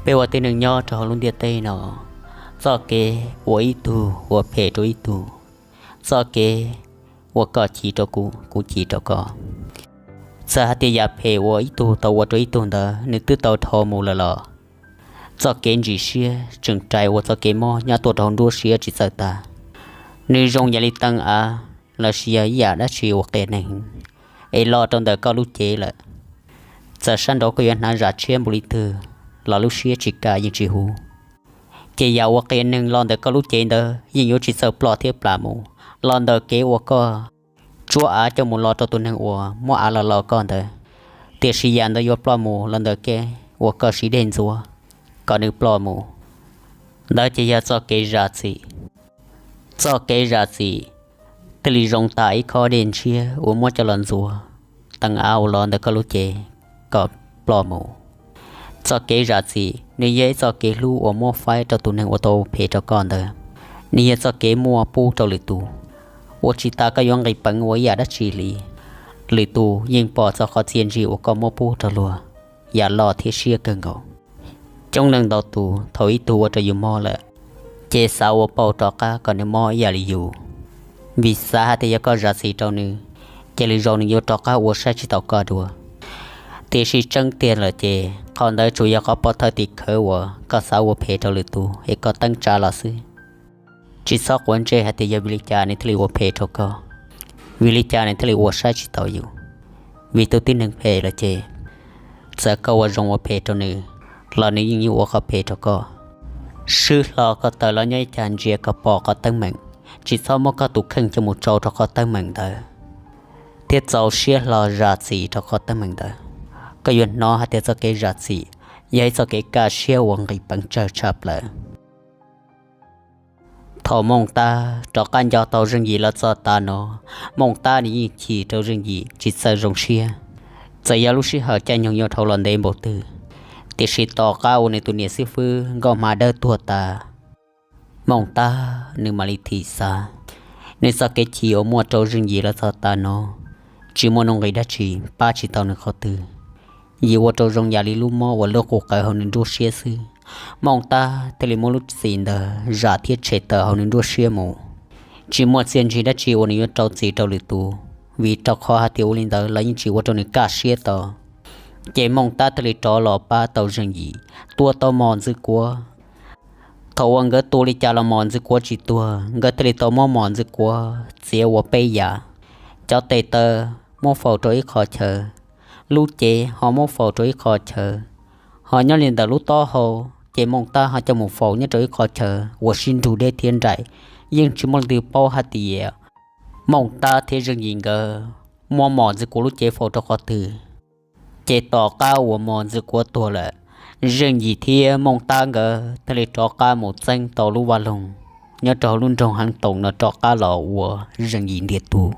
Peb ua tib neeg nyob rau hauv lub ntiaj teb no, txoj kev ua ib tug ua phem rau ib tug, txoj kev ua koj chim rau kuv, kuv chim rau koj. Txawm hais tias yam phem uas ib tug tau ua rau ib tug ntawd nws twb tau dhau mus lawm los txoj kev ntsim siab tseem rais ua txoj kev mob nyob tuaj rau hauv nruab siab tsis txawj tag. Nws zoo yam li teeb av los sis yog ib yam dab tsi uas qias neeg es los rau ntawm koj lub cev lawm. Txawm sab nraud koj yuav hnav zam tshiab npaum li twg los lub siab tsis kam yeej tsis huv. Ces yam uas qias neeg los ntawm koj lub cev ntawd yeej yuav tsis txawj ploj thiab plam mus los ntawm kev uas koj tsuab av coj mus los rau tus neeg uas muab av los los koj ntawd, tiam sis yam ntawd yuav ploj mus los ntawm kev uas koj siv dej ntxuav kom nws ploj mus. Ntawd ces yog txoj kev zam txim. Txoj kev zam txim thiaj li zoo tam ib khob dej ntshiab uas muab coj los ntxuav teeb av uas los ntawm koj lub cev kom ploj mus. Txoj kev zam txim nws yog ib txoj kev hlub uas muab faib rau tus neeg uas tau phem rau koj ntawd. Nws yog txoj kev muaj pub rau lwm tus, ua tsis tas koj yuav nqis peev ua ib yam dab tsi li, lwm tus yeej pom txog qhov txiaj ntsig uas koj muab pub rau luag yam loj thiab siab kawg nkaus. Coob leej ntau tus thaum ib tug ua rau yus mob lawm, ces xav ua pauj rov qab kom nws mob ib yam li yus, vim xav hais tias yog koj zam txim rau nws, ces lwm zaus nws yuav rov qab ua saib tsis taus koj dua. Tiam sis tseeb tiag lawm ces qhov ntawd tsuas yog qhov pov thawj tim khawv uas koj xav ua phem rau lwm tus es koj teeb tsa los xwb. Tsis txhob quav ntsej hais tias yog vim li cas nws thiaj li ua phem rau koj, vim li cas nws thiaj li ua saib tsis taus yus. Vim tus tib neeg phem lawm ces txawm koj ua zoo ua phem rau nws los nws yeej yuav ua qhov phem rau koj. Swb hlo koj taw los nyob ib cag ntsia kom pom qhov teeb meem, tsis txhob muab koj tus kheej coj mus tsau rau qhov teeb meem ntawd, thiab txaus siab hlo zam txim rau qhov teeb meem ntawd. Koj yuav hnov hais tias txoj kev zam txim yog ib txoj kev kaj siab uas nqis peev tsawg tshaj plaws. Thaum Mooj Tab rov qab nco tau Zeej Yim los txog tav no, Mooj Tab nws yeej chim rau Zeej Yim tsis txawj zoo siab. Txawm yog lub sij hawm caij nyoog yuav dhau los ntev npaum twg, tiam sis tom qab uas nws tus niam xib fwb nkauj hma dawb tuag tas, Mooj Tab nws mam li thim xav. Nws txoj kev chim uas muaj rau Zeej Yim los txog tav no, tsis muaj nuj nqis dab tsi pab tsis tau nws qhov twg. Yim ua rau zoo yam li lub mob uas lub qub qawv hauv nws nruab siab xwb. Mooj Tab thiaj li muab lub txim ntawd zam thiab tshem tawm hauv nws nruab siab mus. Tsis muaj txiaj ntsig dab tsi uas nws yuav rau txim rau lwm tus, vim rau qhov hais tias ua li ntawd los yeej tsis ua rau nws kaj siab tau. Ces Mooj Tab thiaj li rov los pab tau Zeej Yim tua tau Mos Ntxwv Kuav. Thaum uas nkawd tua li cas los Mos Ntxwv Kuav tsis tuag, nkawd thiaj li tau muab Mos Ntxwv Kuav txiav ua peb yam. Cov tes taw muab faus rau ib qho chaw, lub cev ho muab faus rau ib qho chaw, ho nyob li ntawm lub taub hau ces Mooj Tab ho coj mus faus nyob rau ib qho chaw uas sib nrug deb thiab nraim, yeej tsis muaj leej twg paub hais tias Mooj Tab thiab Zeej Yim nkawd muab Mos Ntxwv Kuav lub cev faus rau qhov twg. Ces tom qab uas Mos Ntxwv Kuav tuag lawm, Zeej Yim thiab Mooj Tab nkawd thiaj li rov qab mus txeeb tau lub vaj loog nyob rau hauv lub nroog Heev Toom no rov qab los ua Zeej Yim ntiag tug.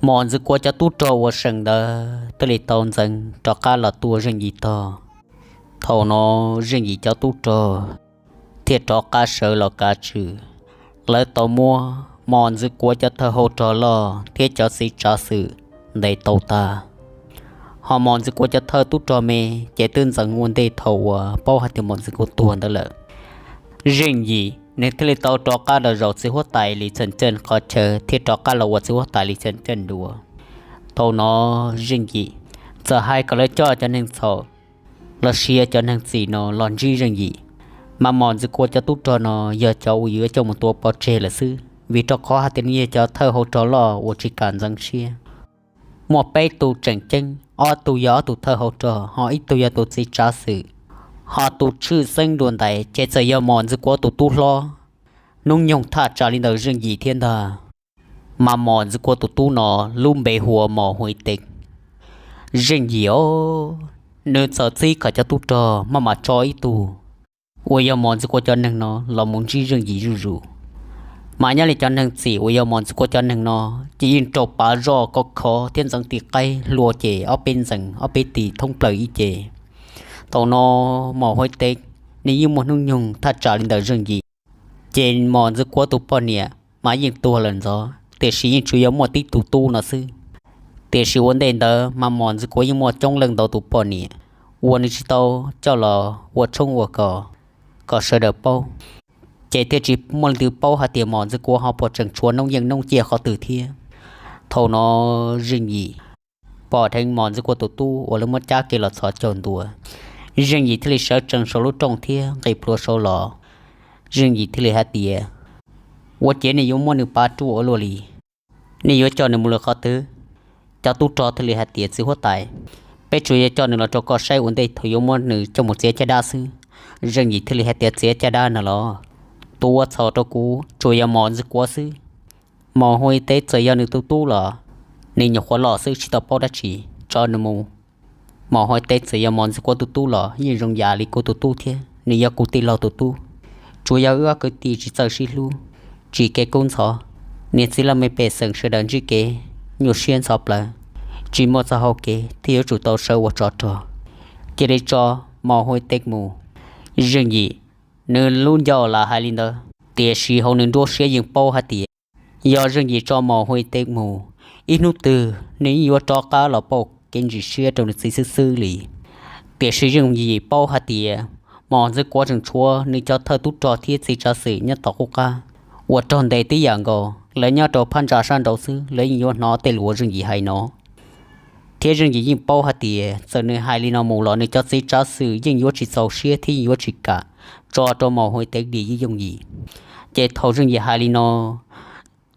Mos Ntxwv Kuav cov tub rog uas seem ntawd thiaj li tau ntxeev rov qab los tua Zeej Yim tog. Thaum no Zeej Yim cov tub rog thiaj rov qab sawv los kav tswj. Lawv tau muab Mos Ntxwv Kuav cov thawj hau rog loj thiab cov txiv tsav xwm ntes tau tag. Ho Mos Ntxwv Kuav cov thawj tub rog me ces twb ntxeev ua ntej thaum uas paub hais tias Mos Ntxwv Kuav tuag ntawd lawm. Zeej Yim nws thiaj li tau rov qab los zaum txiv huab tais Lis Txheem Ceej qhov chaw thiab rov qab los ua txiv huab tais Lis Txheem Ceej dua. Thaum no Zeej Yim txawm hais kom lawv coj cov neeg txhaum los sis cov neeg txim no los ntsib Zeej Yim, mas Mos Ntxwv Kuav cov tub rog no yog cov uas yuav coj mus tua pov tseg lawm xwb, vim rau qhov hais tias nws yog cov thawj hau rog loj uas tsis kam ntxeev siab. Muaj peb tug tseem ceeb, ob tug yog ob tug thawj hau rog, ho ib tug yog tus txiv tsav xwm, ho tus tshwj xeeb dua ntais ces txawm yog Mos Ntxwv Kuav tus tub hlob, hnub nyoog thaj tsam li ntawm Zeej Yim thiab ntag. Mas Mos Ntxwv Kuav tus tub no lub npe hu ua Mos Huiv Teev. Zeej Yim os, nws txawm txib kom cov tub rog maj mam tso ib tug uas yog Mos Ntxwv Kuav cov neeg no los mus ntsib Zeej Yim zuj zus. Mas nyob li cov neeg txim uas yog Mos Ntxwv Kuav cov neeg no ces yeej raug pav zoj khov khov thiab ntxeev tim qaib hlua ces ob peb ntxeev ob peb tim thoob plaws ib ce. Thaum no Mos Huiv Teev nws yeej muaj hnub nyoog thaj tsam li ntawm Zeej Yim, ces Mos Ntxwv Kuav tus poj niam mas yeej tuag lawm ntxov, tiam sis yeej tsuas yog muaj tib tug tub no xwb. Tiam sis ua ntej ntawd mas Mos Ntxwv Kuav yeej muaj coob leej ntau tus poj niam, uas nws tsis tau coj los ua tshoob ua kos kom sawv daws paub, ces thiaj tsis muaj leej twg paub hais tias mos ntxwv kuav ho puas tseem tshuav noob yeej noob ciaj qhov twg thiab. Thaum no Zeej Yim pom dheev mos ntxwv kuav tus tub uas lawv muab cab kev los txhos caug ntua, Zeej Yim thiaj li sawv tsees saum lub rooj thiab nqis plhuav saud los. Zeej Yim thiaj li hais tias, Ua ciav nej yuav muab nws pav ruaj ua luaj li, nej yuav coj nws mus lawm qhov twg? Cov tub rog thiaj li hais tias, Txiv huab tais, peb tsuas yog coj nws los rau koj saib ua ntej thaum yuav muab nws coj mus txiav caj dab xwb. Zeej Yim thiaj li hais tias, Txiav caj dab no los? Tus ua txhaum rau kuv tsuas yog mos ntxwv kuav xwb. Mos Huj Teb txawm yog nws tus tub los, nws nyuam qhuav los xwb tsis tau paub dab tsi, tso nws mus. Mos Huj Teb txawm yog mos ntxwv kuav tus tub los yeej zoo yam li kuv tus tub thiab, nws yog kuv tij laug tus tub. Tsuas yog wb ob kwv tij tsis txawj sib hlub, tsis kev kub ntxhov, niam txiv laj mej pej xeem sawv daws ntsib kev nyuaj siab ntxhov plawv, tsis muaj txoj hau kev thiaj yuav tsum tau sawv ua tsov rog. Cia li tso Mos Huj Teb mus. Zeej Yim, nws lub ncauj lam hais li ntawd, tiam sis hauv nws nruab siab yeej paub hais tias yog Zeej Yim tso Mos Huj Teb mus, ib hnub twg nws yeej yuav rov qab los pauj kev ntsis siab rau nws txiv xwb xwb li. Tiam sis Zeej Yim paub hais tias mos ntxwv kuav tseem tshuav nws cov thawj tub rog thiab txiv tsav xwm nyob tom qub qab uas raug ntes tib yam nkaus, lawv nyob rau phab ntsa sab nraud xwb lawv yeej yuav hnov tej lus uas Zeej Yim hais no. Thiab Zeej Yim yeej paub hais tias txawm nws hais li no mus los nws cov txiv tsav xwm yeej yuav tsis txaus siab thiab yeej yuav tsis kam tso rau Mos Huj Teb dim yooj yim. Ces thaum Zeej Yim hais li no,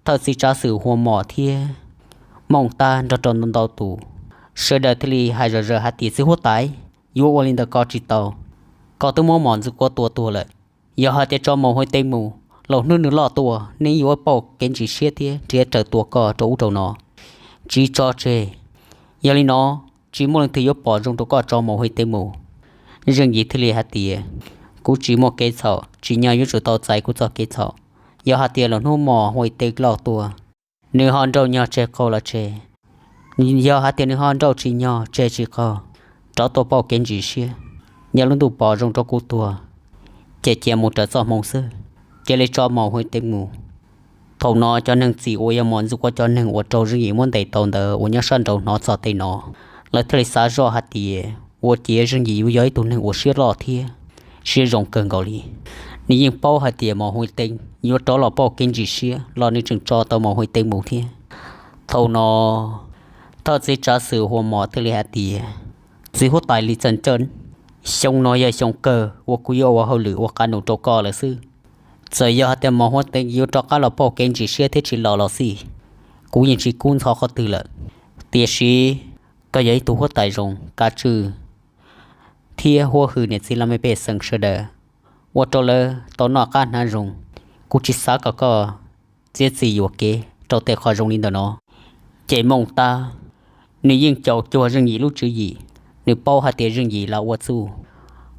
thawj txiv tsav xwm Huas Mom thiab Mooj Tab nrog rau ntau tus, sawv daws thiaj li hais zom zaws hais tias, Txiv huab tais, yuav ua li ntawd ko tsis tau. Koj twb muab mos ntxwv kuav tua tuag lawm. Yog hais tias tso Mos Huj Teb mus, los hnub nws loj tuaj nej yuav pauj kev ntsis siab thiab nrhiav raws tua koj rau ub rau no, tsis tso tseg. Yog li no, tsis muaj leej twg yuav pom zoo rau koj tso Mos Huj Teb mus. Zeej Yim thiaj li hais tias, Kuv tsis muaj kev txhaum, tsim nyog yuav tsum tau txais kuv txoj kev txhaum. Yog hais tias los hnub Mos Huj Teb loj tuaj, nws ho nrauj nyog tseg qaug los tseg, yog hais tias nws ho nrauj tsis nyog tseg tsis qaug, rov tuaj pauj kev ntsis siab, yog lub ntuj pom zoo rau kuv tuag, ces cia mus raws txoj hmoo xwb. Cia li tso Mos Huj Teb mus. Thaum no cov neeg txim uas yog mos ntxwv kuav cov neeg uas raug Zeej Yim muab ntes tau ntawd uas nyob sab nraud hnov txog tej no, lawv thiaj li xav zoj hais tias ua ciav Zeej Yim yuav yog ib tug neeg uas siab loj thiab siab zoo kawg nkaus li. Nws yeej paub hais tias Mos Huj Teb yuav rov los pauj kev ntsis siab los nws tseem tso tau Mos Huj Teb mus thiab. Thaum no thawj txiv tsav xwm Huas Mom thiaj li hais tias, Txiv huab tais Lis Txawj Ntxawj, xyoo no yog xyoo kawg uas kuv yuav ua hauj lwm ua qab num rau koj lawm xwb. Txawm yog hais tias Mos Huj Teb yuav rov qab los pauj kev ntsis siab thiab tsis los los xij, kuv yeej tsis kub ntxhov qhov twg lawm. Tiam sis koj yog ib tug huab tais zoo kav tswj thiab huab hwm niam txiv laj mej pej xeem sawv daws, ua rau lawv tau noj qab hnav zoo. Kuv tsis xav kom koj txiav txim yuam kev rau tej qhov zoo li ntawm no. Ces Mooj Tab nws yeej caum cuag Zeej Yim lub tswv yim, nws paub hais tias Zeej Yim los ua txuj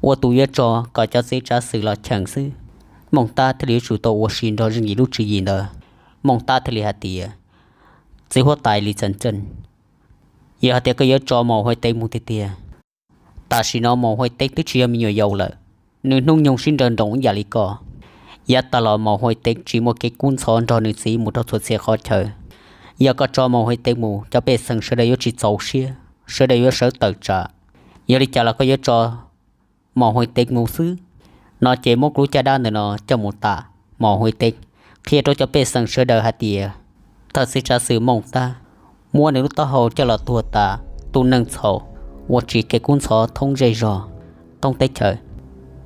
ua tus yuav tso kom cov txiv tsav xwm los cheem xwb. Mooj Tab thiaj li yuav tsum tau ua si nrog Zeej Yim lub tswv yim ntawd. Mooj Tab thiaj li hais tias, Txiv huab tais Lis Txawj Ntxawj, yog hais tias koj yuav tso Mos Huj Teb mus tiag tiag, tam sim no Mos Huj Teb twb tsis yog me nyuam yaus lawm, nws hnub nyoog sib nrawm nroos ib yam li koj. Yav tas los Mos Huj Teb tsis muaj kev kub ntxhov nrog nws txiv mus rau txhua txhia qhov chaw. Yog koj tso Mos Huj Teb mus, cov pej xeem sawv daws yuav tsis txaus siab, sawv daws yuav sawv tawm tsam. Yog li cas los koj yuav tso Mos Huj Teb mus xwb. No ces muab kuv lub caj dab ntawm no coj mus tam Mos Huj Teb, qhia rau cov pej xeem sawv daws hais tias thawj txiv tsav xwm Mooj Tab muab nws lub taub hau coj los tuag tas tus neeg txhaum uas tsis kev kub ntxhov thoob zej zog thoob teb chaws.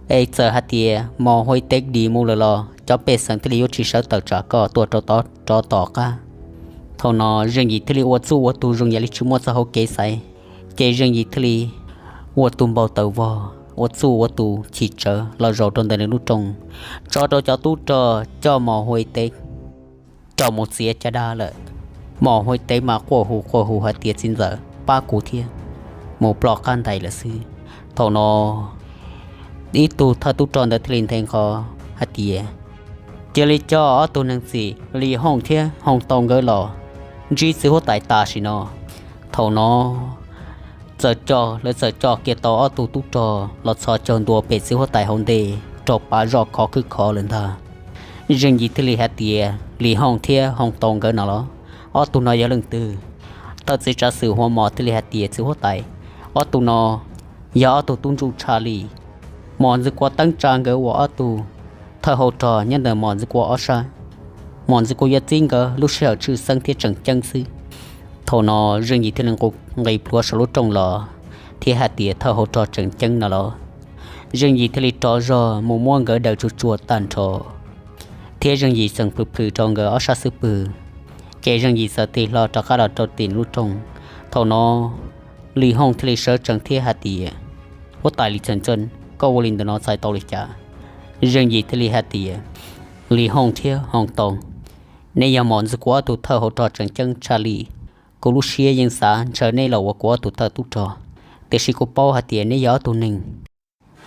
Es txawm hais tias Mos Huj Teb dim mus lawm los cov pej xeem thiaj li yuav tsis sawv tawm tsam koj tuaj rau tod rov tom qab. Thaum no Zeej Yim thiaj li ua txuj ua tus zoo yam li tsis muaj txoj hau kev xaiv, ces Zeej Yim thiaj li ua tus npau taws vog, ua txuj ua tus chim tsawv los zaum rau ntawm nws lub rooj, tso rau cov tub rog coj Mos Huj Teb rau mus txiav caj dab lawm. Mos Huj Teb mas quaj hu quaj hu hais tias, Txiv ntxawm, pab kuv thiab, mus ploj qab ntais lawm xwb. Thaum no ib tug thawj tub rog ntawd thiaj li nthe nqho hais tias, Cia li coj ob tug neeg txim Lis Hooj thiab Hooj Tau nkawd los ntsib txiv huab tais tam sim no. Thaum no txawm coj, lawv txawm coj kiag tau ob tug tub rog los txhos caug ntua pem txiv huab tais hauv ntej raug pav zoj khov khwb khov lawm ntag. Zeej Yim thiaj li hais tias, Lis Hooj thiab Hooj Tau nkawd no los, ob tug no yog leej twg? Thawj txiv tsav xwm Huas Mos thiaj li hais tias, Txiv huab tais, ob tug no yog ob tug tub ntsuj tshaj li. Mos Ntxwg Kuav teeb tsa nkawd ua ob tug thawj hauv rog nyob ntawm Mos Ntxwg Kuav ob sab. Mos Ntxwg Kuav yuav txib nkawd lub sij hawm tshwj xeeb thiab tseem ceeb xwb. Thaum no Zeej Yim thiaj li nqis plhuav saum lub rooj los thiab hais tias, thawj hauv rog tseem ceeb no los. Zeej Yim thiaj li rov zog mus muab nkawd daws tsuag tsuag tag nrho, thiab Zeej Yim txeem plhws plhws rau nkawd ob sab xub pwg, ces Zeej Yim txawm tig hlo rov qab los rau tim lub rooj. Thaum no Lis Hooj thiaj li sawv tsees thiab hais tias, huab tais Lis Txheem Txeej, koj ua li ntawm no txhais tau li cas? Zeej Yim thiaj li hais tias, Lis Hooj thiab Hoos Toos, neb yog Mos Ntxwg Kuav ob tug thawj hauv rog tseem ceeb tshaj li. Kuv lub siab yeej xav ntshaw neb los ua kuv ob tug thawj tub rog, tiam sis kuv paub hais tias neb yog ob tug neeg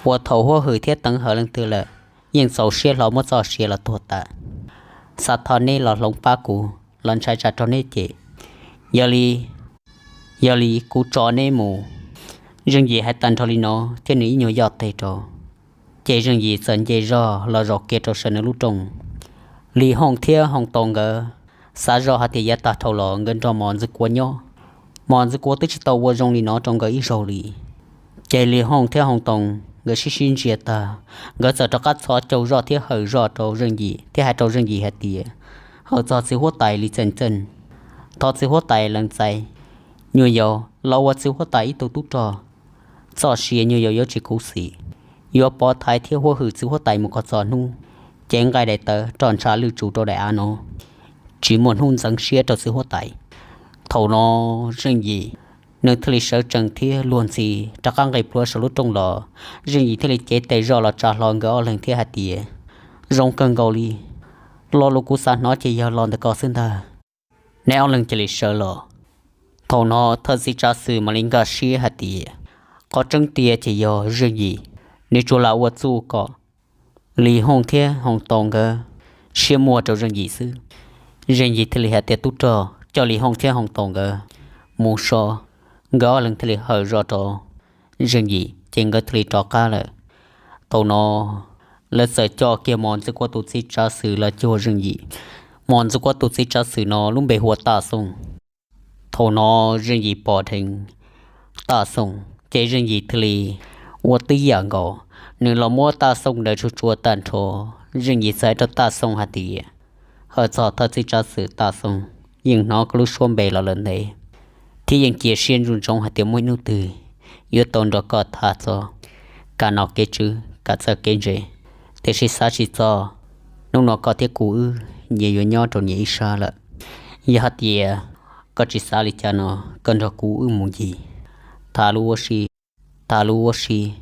uas thaum huab hwm thiab teev hawm leej twg lawm, yeej txaus siab hlo muab txoj sia los tuag tas. Xav thov neb los hloov pab kuv, los ntshai tsam raug neb cem. Yog li, yog li kuv tso neb mus. Zeej Yim hais tag nrho li no thiab nws ib nyuag yoj tes rau, ces Zeej Yim txawm nce zog los zaum kiag rau saum nws lub rooj. Lis Hooj thiab Hoos Toos nkawd xav zoj hais tias yav tag dhau los nkawd nrog Mos Ntxwg Kuav nyob, Mos Ntxwg Kuav twb tsis tau ua zoo li no rau nkawd ib zaug li. Ces Lis Hooj thiab Hoos Toos nkawd sib sib ntsia tag, nkawd txawm rov qab txhos caug zoj thiab hawm zog rau Zeej Yim thiab hais rau Zeej Yim hais tias, hawm txog txiv huab tais Lis Txheem Txeej, thov txiv huab tais lees txais nyuam yaus los ua txiv huab tais ib tug tub rog. Txoj sia nyuam yaus yuav tsis khuv xim, yuav pov thaiv thiab huab hwm txiv huab tais mus kom txog hnub cev nqaij daim tawv roj ntsha lwj tsuv rau daim av no, tsis muaj hnub ntxeev siab rau txiv huab tais. Thaum no Zeej Yim nws thiaj li sawv tsees thiab luag ntxhi rov qab nqis plhuav saum lub rooj los. Zeej Yim thiaj li cev tes zoj los tsa hlo nkawd ob leeg thiab hais tias, zoo kawg nkaus li, lo lus kuv xav hnov ces yog lo ntawm ko xwb ntag. Neb ob leeg cia li sawv los. Thaum no thawj txiv tsav xwm mam li nkag siab hais tias, qhov tseeb tiag ces yog Zeej Yim, nws tsuas lam ua txuj kom Lis Hooj thiab Hoos Toos nkawd siab muag rau Zeej Yim xwb. Zeej Yim thiaj li hais tias, tub rog, coj Lis Hooj thiab Hoos Toos nkawd mus so. Nkawd ob leeg thiaj li hawm zog rau Zeej Yim ces nkawd thiaj li rov qab lawm. Thaum no lawv txawm coj kiag Mos Ntxwg Kuav tus txiv tsav xwm los cuag Zeej Yim. Mos Ntxwg Kuav tus txiv tsav xwm no lub npe hu ua Taj Xooj. Thaum no Zeej Yim pom dheev Taj Xooj ces Zeej Yim thiaj li ua tib yam nkaus, nws los muab Taj Xooj daws tsuag tsuag tag nrho. Zeej Yim txawm hais rau Taj Xooj hais tias, hawm txog thawj txiv tsav xwm Taj Xooj, yeej hnov koj lub suab npe los lawm ntev, thiab yeej cia siab ntsoov ntsoov hais tias muaj ib hnub twg yuav tau nrog koj tham txog kam nom kev tswv kam txawj kev ntse, tiam sis xav tsis txog hnub no koj thiab kuv wb nyias yuav nyob rau nyias ib sab lawm. Yog hais tias koj tsis xav li cas no, koj nrog kuv wb mus ncig tham lub ua si, tham lub ua si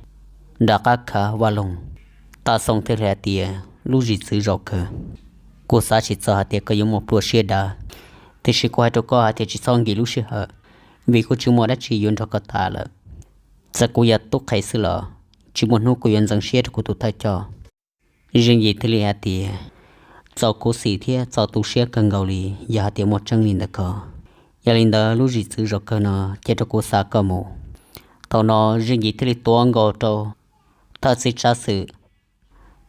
nram qab khav vaj loog. Taj Xooj thiaj li hais tias, lub zim txwv zaum kawg, kuv xav tsis txog hais tias koj yuav muaj plua siab dav, tiam sis kuv hais rau koj hais tias tsis txhob nkim lub sij hawm, vim kuv tsis muaj dab tsi yuav nrog koj tham lawm. Txawm kuv yog tub qhe xwb los tsis muaj hnub kuv yuav ntxeev siab rau kuv tus thawj coj. Zeej Yim thiaj li hais tias, txaus khuv xim thiab txaus tu siab kawg nkaus li yog hais tias muaj tseeb li ntawd ko. Yog li ntawd lub zim txwv zaum kawg no cia rau kuv xa koj mus. Thaum no Zeej Yim thiaj li tuav nkaus rau thawj txiv tsav xwm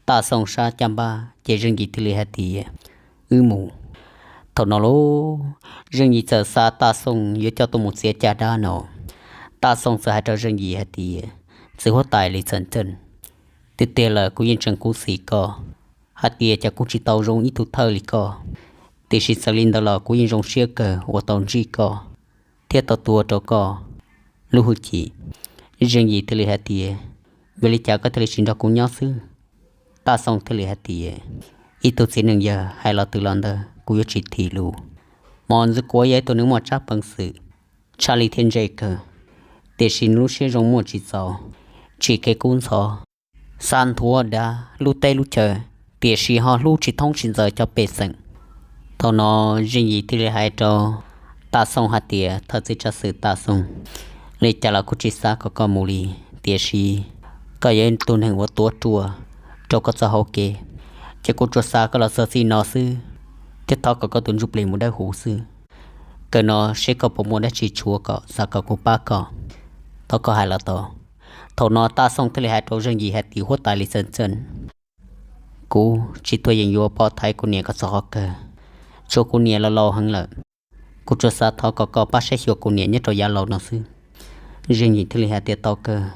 Taj Xooj sab caj npab ces Zeej Yim thiaj li hais tias, wb mus. Thaum no lauj, Zeej Yim txawm xa Taj Xooj yuav coj tuaj mus txiav caj dab no. Taj Xooj txawm hais rau Zeej Yim hais tias, txiv huab tais Lis Txheem Txeej, tiag tiag lawm kuv yeej tseem khuv xim koj hais tias cas kuv tsis tau zoo ib tug thawj li koj, tiam sis txawm li ntawd los kuv yeej zoo siab kawg uas tau ntsib koj thiab tau tuav rau koj lub hwj chim. Zeej Yim thiaj li hais tias, vim li cas koj thiaj li tsis nrog kuv nyob xwb? Taj Xooj thiaj li hais tias, ib tug txiv neej yawg hais los twg los ntawd kuv yuav tsis thim lus. Mos Ntxwg Kuav yog ib tug neeg muaj tsab peev xwm tshaj li thiab ntse kawg, tiam sis nws lub siab zoo muaj tsis txaus, tsim kev kub ntxhov, xav nthuav dav lub teb lub chaw, tiam sis ho hlub tsis thoob tsis ntxaws cov pej xeem. Thaum no Zeej Yim thiaj li hais rau Taj Xooj hais tias, thawj txiv tsav xwm Taj Xooj, li cas los kuv tsis xav kom koj mus li, tiam sis koj yog ib tug neeg uas tuav ruaj rau koj txoj hauv kev, ces kuv tsuas xa koj los txog txij no xwb, thiab thov kom koj tus ntsuj plig mus dawb huv xwb. Kawm no seb koj puas muaj dab tsi tshuav kom xav kom kuv pab koj, thov koj hais los tau. Thaum no Taj Xooj thiaj li hais rau Zeej Yim hais tias, huab tais Lis Txheem Txeej, kuv tsis tuaj yeem yuav pov thaiv kuv niam kom txog qhov kawg, tshuav kuv niam laus laus heev lawm. Kuv tsuas xav thov kom koj pab saib xyuas kuv niam nyob rau yav laus no xwb. Zeej Yim thiaj li hais tias, tau kawg,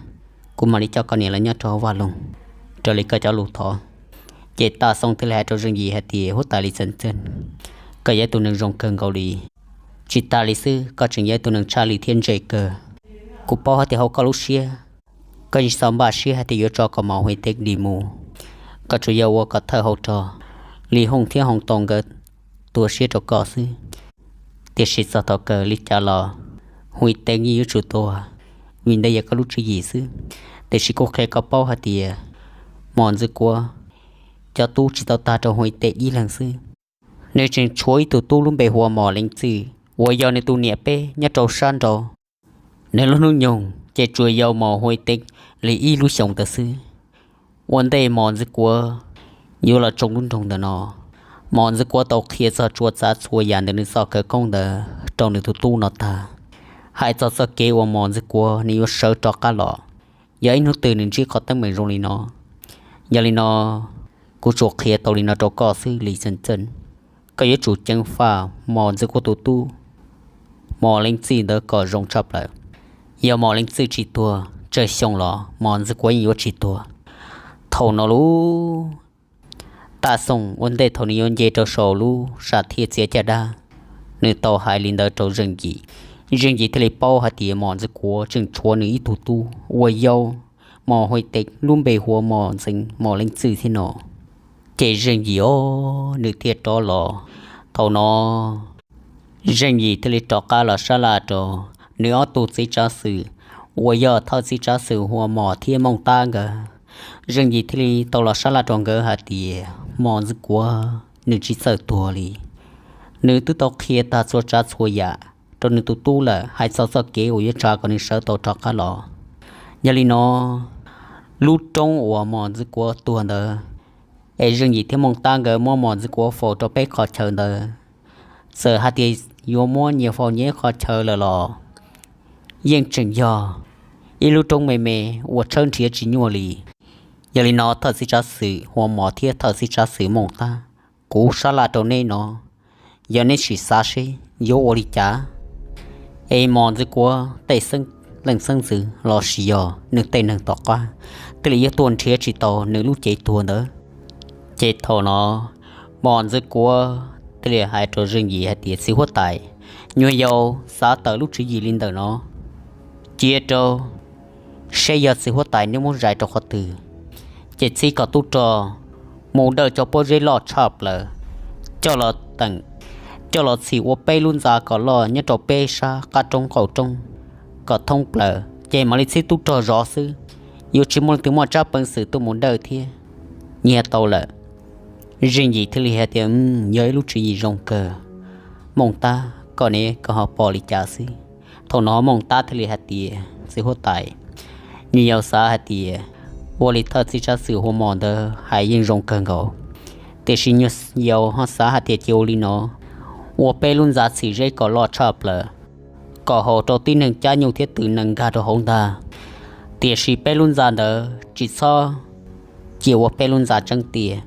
kuv mam li coj koj niam los nyob rau hauv vaj loog raws li koj cov lus thov. Ces Taj Xoo thiaj li hais rau Zeej Yim hais tias, huab tais Lis Xeem Txeej, koj yog ib tug neeg zoo kawg nkaus li. Tsis tas li xwb, koj tseem yog ib tug neeg tshaj lij thiab ntse kawg. Kuv paub hais tias hauv koj lub siab, koj yeej tsis txhob npaj siab hais tias yuav tso kom Mos Hwj Teev dim mus. Koj tsuas yog ua kom thawj hauv rog Lis Hooj thiab Hooj Too nkawd tuag siab rau koj xwb. Tiam sis txog thaum kawg li cas los Hwj Teev yeej yuav tsum tuag, vim ntawd yog koj lub tswv yim xwb. Tiam sis kuv qhia koj paub hais tias Mos Ntxwg Kuav cov tub tsis tau tag rau Hwj Teev ib leeg xwb. Nws tseem tshuav ib tug tub lub npe hu ua Mos Leej Txwj uas yog nws tus niam peb nyob rau sab nraud. Nws lub hnub nyoog ces tsuas yau Mos Hwj Teev li ib lub xyoos ntawd xwb. Ua ntej Mos Ntxwg Kuav yuav los tsoo lub nroog ntawm no, Mos Ntxwg Kuav tau qhia txog txhua tsav txhua yam ntawm nws txoj khawv koob ntawd rau nws tus tub no tag. Hais txog txoj kev uas Mos Ntxwg Kuav nws yuav sawv rov qab los, yog ib hnub twg nws ntsib qhov teeb meem zoo li no. Yog li no, kuv tsuas qhia tau li no rau koj xwb Lis Xeem Txeej. Koj yuav tsum ceev faj Mos Ntxwg Kuav tus tub Mos Leej Txwj ntawd kom zoo tshaj plaws. Yog Mos Leej Txwj tsis tuag, tsawg xyoo los Mos Ntxwg Kuav yeej yuav tsis tuag. Thaum no lub Taj Xoo ua ntej thaum nws yuav nce rau saum lub sam thiaj txiav caj dab, nws tau hais li ntawd rau Zeej Yim. Zeej Yim thiaj li paub hais tias Mos Ntxwg Kuav tseem tshuav nws ib tug tub uas yau Mos Hwj Teev lub npe hu ua Mos Ntxeev Mos Leej Txwj thiab no. Ces Zeej Yim os, nws thiaj rov los. Thaum no Zeej Yim thiaj li rov qab los sab laj rau nws ob tug txiv tsav xwm uas yog thawj txiv tsav xwm hu ua Mos thiab Mooj Tab nkawd. Zeej Yim thiaj li tau los sab laj rau nkawd hais tias Mos Ntxwg Kuav nws tsis txawj tuag li. Nws twb tau qhia tag txhua tsav txhua yam rau nws tus tub lawm, hais txog txoj kev uas yuav tsa kom nws sawv tau rov qab los. Yog li no, lub roob uas Mos Ntxwg Kuav tuag ntawd, es Zeej Yim thiab Mooj Tab nkawd muab Mos Ntxwg Kuav faus rau peb qhov chaw ntawd, txawm hais tias yuav muab nyias faus nyias qhov chaw lawm los yeej tseem yog ib lub roob me me uas tshawb nrhiav tsis nyuaj li. Yog li no thawj txiv tsav xwm hu ua Mos thiab thawj txiv tsav xwm Mooj Tab, kuv sab laj rau neb no, yog neb sim xav seb yuav ua li cas, es Mos Ntxwg Kuav tej xeeb leej xeeb ntxwv los sis yog nws tej neeg tom qab thiaj li yuav tuaj nrhiav tsis tau nws lub cev tuag ntawd. Ces thaum no Mos Ntxwg Kuav thiaj li hais rau Zeej Yim hais tias, txiv huab tais, nyuag yaus xav tawm lub tswv yim li ntawm no, cia rau seb yog txiv huab tais neb muab zais rau qhov twg, ces txib kom tub rog mus dawj cov pob zeb loj tshaj plaws coj los teem, coj los txhim ua peb lub ntxa kom loj nyob rau peb sab qab roob qaum roob kom thoob plaws, ces mam li txib tub rog zov xwb. Yuav tsis muaj leej twg muaj tsab peev xwm tuaj mus dawj thiab. Nyiag tau lawm. Zeej Yim thiaj li hais tias, yog ib lub tswv yim zoo kawg. Mooj Tab, koj ne, koj ho pom li cas xwb? Thaum no Mooj Tab thiaj li hais tias, txiv huab tais, nyuag yaus xav hais tias ua li thawj txiv tsav xwm hu ua Mos ntawd hais yeej zoo kawg nkaus, tiam sis nyuag yaus ho xav hais tias cia ua li no, ua peb lub ntxa txhim zeb kom loj tshaj plaws, kom haum rau tib neeg cab nyuj thiab tw nees nkag rau hauv ntag. Tiam sis peb lub ntxa ntawd tsis txhob cia ua peb lub ntxa tseeb tiag,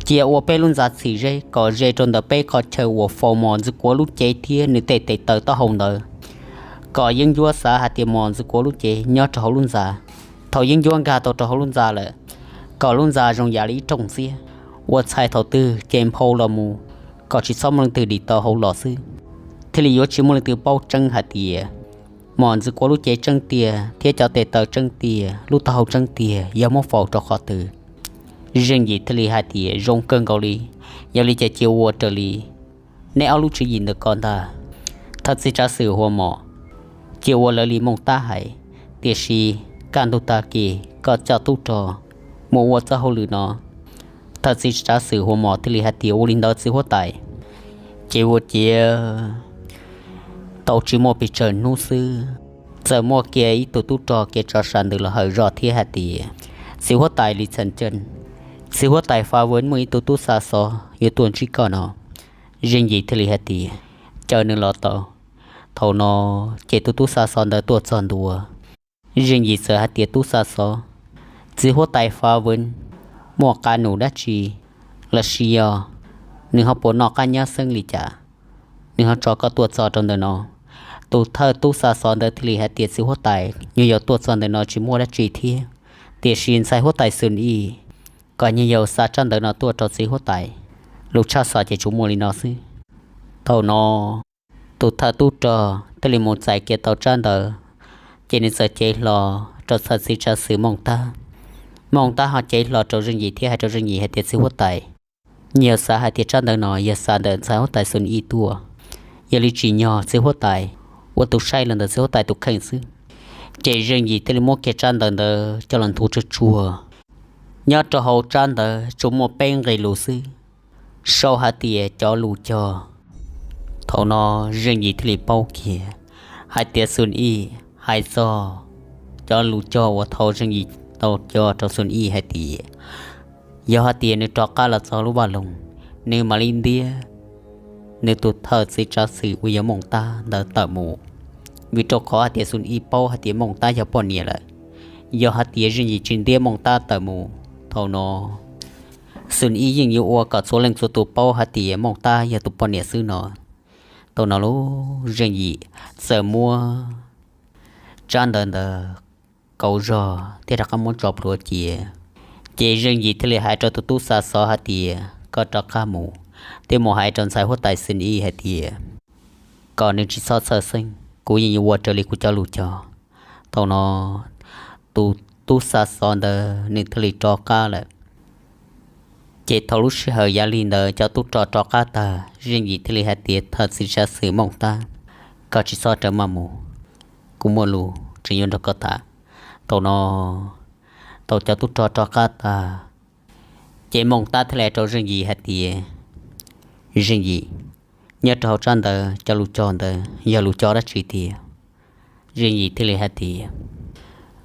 cia ua peb lub ntxa txhim zeb kom ze rau ntawm peb qhov chaw uas faus Mos Ntxwg Kuav lub cev thiab nws tej tes taw taub hau ntawd, kom yeeb ncuab xav hais tias Mos Ntxwg Kuav lub cev nyob rau hauv lub ntxa. Thaum yeeb ncuab nkag tau rau hauv lub ntxa lawm, kom lub ntxa zoo yam li ib rooj ntxiab, ua txhais thaum twg ces nphau los mus, kom tsis txhob muaj leej twg dim tau hauv los xwb, thiaj li yuav tsis muaj leej twg paub tseeb hais tias Mos Ntxwg Kuav lub cev tseeb tiag thiab cov tes taw tseeb tiag, lub taub hau tseeb tiag yog muab faus rau qhov twg. Zeej Yim thiaj li hais tias, zoo kawg nkaus li, yog li ces cia ua raws li neb ob lub tswv yim ntawm ko ntag. Thawj txiv tsav xwm hu ua Mos, cia ua lawv li Mooj Tab hais, tiam sis kaj ntug tag kis koj coj tub rog mus ua txoj hauj lwm no. Thawj txiv tsav xwm hu ua Mos thiaj li hais tias, ua li ntawd txiv huab tais. Ces ua ciav tau tsis muaj pes tsawg hnub xwb, txawm muaj kiag ib tug tub rog kev tso sam ntws los hawm zoj thiab hais tias, txiv huab tais Lis Txheem Ceeb, txiv huab tais Fa Vwm muaj ib tug tub xa xov yuav tuaj ntsib koj no. Zeej Yim thiaj li hais tias, caw nws los tau. Thaum no ces tus tub xa xov ntawd tuaj txog ntua, Zeej Yim txawm hais tias, tub xa xov, txiv huab tais Fa Vwm muaj qab num dab tsi, los sis yog nws ho puas noj qab nyab xeeb li cas, nws ho tso koj tuaj txog rau ntawm no? Tus thawj tub xa xov ntawd thiaj li hais tias, txiv huab tais, nyuag yaus tuaj txog ntawm no tsis muaj dab tsi thiab, Tiam sis ntxhais huab tais Xun Ij kom nyuag yaus xa tsab ntawv no tuaj rau txiv huab tais, lus tshaj xov ces tsuas muaj li no xwb. Thaum no tus thawj tub rog thiaj li mus txais kiag tau tsab ntawv, ces nws txawm cev hlo rau txhais txiv tsav xwm Mooj Tab. Mooj Tab ho cev hlo rau Zeej Yim thiab hais rau Zeej Yim hais tias, txiv huab tais, nyuag yaus xav hais tias tsab ntawv no yog xa ntawm ntxhais huab tais Xun Ij tuaj, yog li tsim nyog txiv huab tais ua tus saib los ntawm txiv huab tais tus kheej xwb. Ces Zeej Yim thiaj li muab kiag tsab ntawv ntawd coj los nthuav tsuag tsuag. Nyob rau hauv tsab ntawv tsuas muaj peb nqe lus xwb, sau hais tias cov lus cog. Thaum no Zeej Yim thiaj li paub kiag hais tias Xun Ij hais txog cov lus cog uas thaum Zeej Yim tau cog rau Xun Ij hais tias, yog hais tias nws rov qab los txog lub vaj loog, nws mam li ntiab nws tus thawj txiv tsav xwm uas yog Mooj Tab ntawd tawm mus, vim rau qhov hais tias Xun Ij paub hais tias Mooj Tab yog poj niam lawm. Yog hais tias Zeej Yim tsis ntiab Mooj Tab tawm mus, thaum no Xun Ij yeej yuav ua kom txhua leej txhua tus paub hais tias Mooj Tab yog tus poj niam xwb no. Thaum no lub Zeej Yim txawm muab tsab ntawv ntawd kauv zog thiab rov qab muab tso plhuav cia. Ces Zeej Yim thiaj li hais rau tus tub xa xov hais tias, koj rov qab mus thiab mus hais rau ntxhais huab tais Xun Ij hais tias kom nws tsis txhob txhawj xeeb, kuv yeej yuav ua raws li kuv cov lus cog. Thaum no tus tub xa xov ntawd nws thiaj li rov qab lawm. Ces thaum lub sij hawm yav li ntawd cov tub rog rov qab tag, Zeej Yim thiaj li hais tias, thawj txiv tsav xwm Mooj Tab, koj tsis txhob rawm maj mus, kuv muaj lus tseem yuav nrog koj tham. Thaum no thaum cov tub rog rov qab tag, ces Mooj Tab thiaj li hais rau Zeej Yim hais tias, Zeej Yim, nyob rau hauv tsab ntawv cov lus cog ntawd yog lus cog dab tsi tiag? Zeej Yim thiaj li hais tias,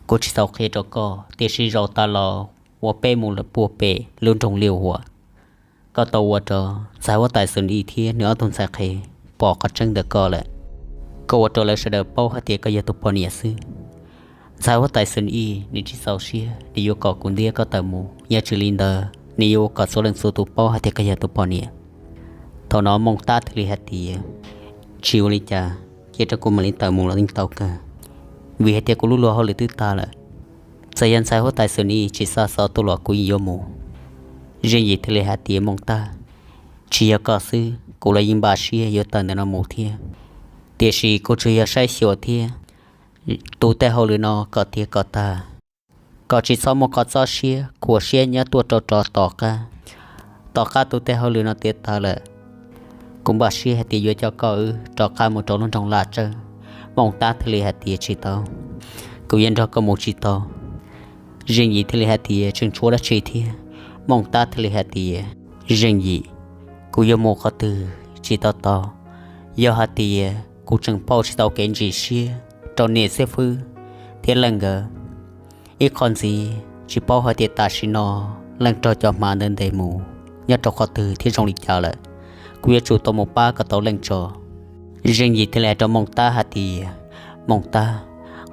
kuv tsis tau qhia rau koj, tiam sis zaum tas los uas peb mus lawm puag pem lub nroog Liaj Huam, koj tau ua rau ntxhais huab tais Xun Ij thiab nws ob tug ntxhais qhev pom qhov tseeb ntawm koj lawm. Koj ua rau lawv sawv daws paub hais tias koj yog tus poj niam xwb. Ntxhais huab tais Xun Ij nws tsis txaus siab, nws yuav kom kuv ntiab koj tawm mus, yog tsis li ntawd nws yuav ua kom txhua leej txhua tus paub hais tias koj yog tus poj niam. Thaum no Mooj Tab thiaj li hais tias, tsis ua li cas, cia rau kuv mam li tawm mus los yeej tau kawg, vim hais tias kuv lub luag hauj lwm twb tag lawm. Txawm yog ntxhais huab tais Xun Ij tsis xa xov tuaj los kuv yeej yuav mus. Zeej Yim thiaj li hais tias, Mooj Tab, tsis yog koj xwb, kuv los yeej npaj siab yuav tawm ntawm no mus thiab. Tiam sis kuv tsuas yog saib xyuas thiab tu tej hauj lwm no kom tiav kom tag, kom tsis txhob muaj qhov txob siab khuam siab nyob tuaj rau rov tom qab. Tom qab tu tej hauj lwm no tiav tag lawm, kuv npaj siab hais tias yuav coj koj wb rov qab mus rau lub nroog Laj Tsawb. Mooj Tab thiaj li hais tias, tsis tau, kuv yuav nrog koj mus tsis tau. Zeej Yim thiaj li hais tias, tseem tshuav dab tsi thiab? Mooj Tab thiaj li hais tias, Zeej Yim, kuv yuav mus qhov twg tsis tau tau. Yog hais tias kuv tseem pauj tsis tau kev ntsis siab rau niam xib fwb thiab leej nkawd, ib qho ntxiv tsis paub hais tias tam sim no leej raug cov hma ntawd ntes mus nyob rau qhov twg thiab zoo li cas lawm. Kuv yuav tsum tau mus pab kom tau leej tso. Zeej Yim thiaj li hais rau Mooj Tab hais tias, Mooj Tab,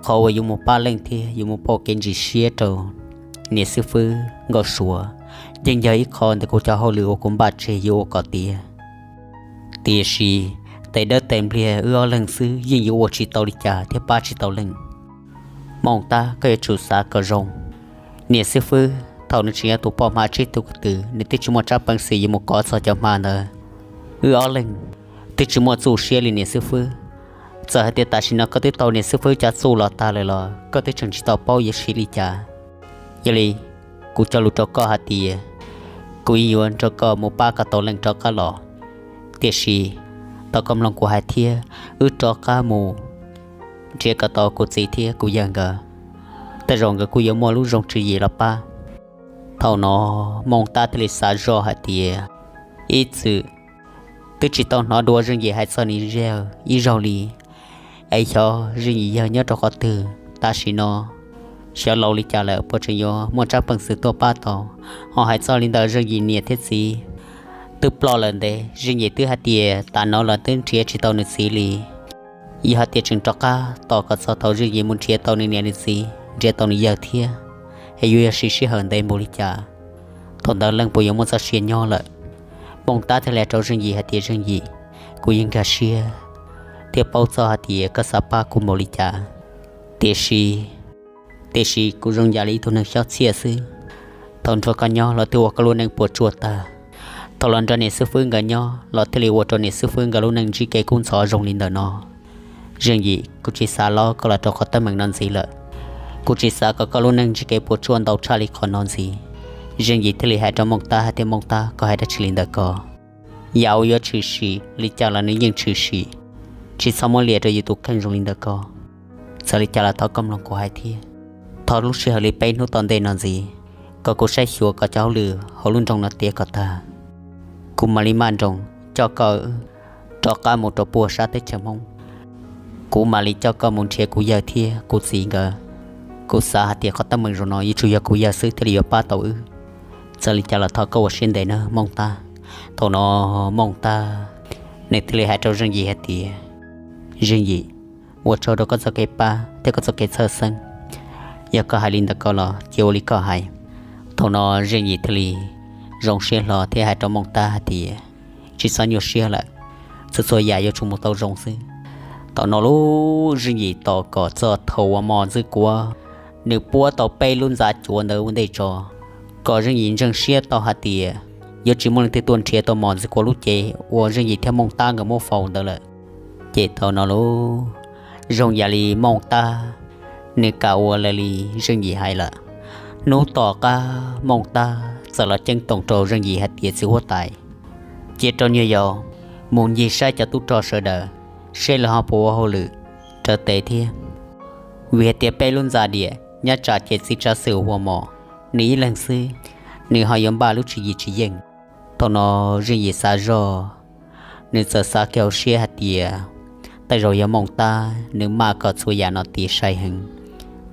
qhov uas yuav mus pab leej thiab yuav mus pauj kev ntsis siab rau niam xib fwb Nkauj Suav yeej yog ib qho ntawm kuv cov hauj lwm uas kuv npaj tseg yuav ua kom tiav. Tiam sis tes dawb tes npliag wb ob leeg xwb yeej yuav ua tsis tau li cas thiab pab tsis tau leej. Mooj Tab, koj yuav tsum xav kom zoo. Niam xib fwb thaum nws tseem yog tus poj hma tsib tug ko tw, nws twb tsis muaj tsab peev xwm yuav mus kov txog cov hma ntawd. Wb ob leeg twb tsis muaj txuj siab li niam xib fwb. Txawm hais tias tam sim no koj twb tau niam xib fwb cov txuj los tag lawm los koj twb tseem tsis tau paub yuav siv li cas. Yog li, kuv cog lus rau koj hais tias kuv yeej yuav nrog koj mus pab kom tau leej rov qab los. Tiam sis thov koj mloog kuv hais thiab, wb rov qab mus nrhiav kom tau kuv txiv thiab kuv yawg nkawd, tej zaum nkawd kuj yuav muaj lub zoo tswv yim los pab. Thaum no Mooj Tab thiaj li xav zoj hais tias, ib txwm twb tsis tau hnov dua Zeej Yim hais txog nws yawg ib zaug li. Es xyov Zeej Yim yawg nyob rau qhov twg tam sim no, xyov laus li cas lawm puas tseem yuav muaj tsab peev xwm tuaj pab tau. Ho hais txog li ntawm Zeej Yim niam thiab txiv, twb ploj lawm ntev, Zeej Yim twb hais tias tam no los twb nrhiav tsis tau nws txiv li. Yog hais tias tseem rov qab tos kom txog thaum Zeej Yim mus nrhiav tau nws niam nws txiv, nrhiav tau nws yawg thiab, es yuav yog siv sij hawm ntev npaum li cas, thaum ntawd leej puas yuav muaj txoj sia nyob lawm. Mooj Tab thiaj li rau Zeej Yim hais tias, Zeej Yim, kuv yeej nkag siab thiab paub txog hais tias koj xav pab kuv npaum li cas, tiam sis tiam sis kuv zoo yam li ib tug neeg xyob txhiaj xwb. Thaum nrog koj nyob los twb ua koj lub neej puas tsuaj tag, thaum los nrog niam xib fwb nkawd nyob los thiaj li ua rau niam xib fwb nkawd lub neej ntsib kev kub ntxhov zoo li ntawm no. Zeej Yim, kuv tsis xav lob koj los rau qhov teeb meem no ntxiv lawm. Kuv tsis xav kom koj lub neej ntsib kev puas tsuaj ntau tshaj li qhov no ntxiv. Zeej Yim thiaj li hais rau Mooj Tab hais tias, Mooj Tab, koj hais dab tsi li ntawm ko? Yam uas yuav tshwm sim li cas los nws yeej tshwm sim, tsis txhob muab liam rau yus tus kheej zoo li ntawm ko. Txawm li cas los thov koj mloog kuv hais thiab. Thov lub sij hawm li peb hnub tom ntej no ntxiv, kom kuv saib xyuas kom cov hauj lwm hauv lub nroog no tiav kom tag, kuv mam li maj nroos coj koj rov qab mus rau puag sab teb chaws Hmoob. Kuv mam li coj koj mus nrhiav kuv yawg thiab kuv txiv nkawd. Kuv xav hais tias qhov teeb meem zaum no yuav tsum yog kuv yawg xwb thiaj li yuav pab tau wb. Txawm li cas los thov koj ua siab ntev nawb Mooj Tab. Thaum no Mooj Tab nws thiaj li hais rau Zeej Yim hais tias, Zeej Yim, ua tsaug rau koj txoj kev pab thiab koj txoj kev txhawj xeeb. Yog koj hais li ntawm ko los cia ua li koj hais. Thaum no Zeej Yim thiaj li zoo siab hlo thiab hais rau Mooj Tab hais tias, Tsis txhob nyuaj siab lawm, txhua txhua yam yuav tsum mus tau zoo xwb. Thaum no lub Zeej Yim tos kom txog thaum uas mos ntxwv kuav nws puab tau peb lub ntxa cuav ntawd ua ntej tso, kom Zeej Yim ntseeg siab tau hais tias yuav tsis muaj leej twg tuaj nrhiav tau mos ntxwv kuav lub cev uas Zeej Yim thiab Mooj Tab nkawd muab faus ntawd lawm. Ces thaum no lub zoo yam li Mooj Tab nws kam ua li Zeej Yim hais lawm. Hnub tom qab Mooj Tab txawm los ceeb toom rau Zeej Yim hais tias, Txiv huab tais, cia rau nyuag yaus mus ncig saib cov tub rog sawv daws seb lawv ho puas ua hauj lwm raws tes thiab. Vim hais tias peb lub ntxa diam nyob tsam ces txiv tsav xwm Huas Mos nws ib leeg xwb, nws ho yuav npaj lub tswv yim tsis yeej. Thaum no Zeej Yim xav zoj, nws txawm xav kiag hauv siab hais tias, Tej zaum yog Mooj Tab nws maj kom txhua yam no tiav sai heev.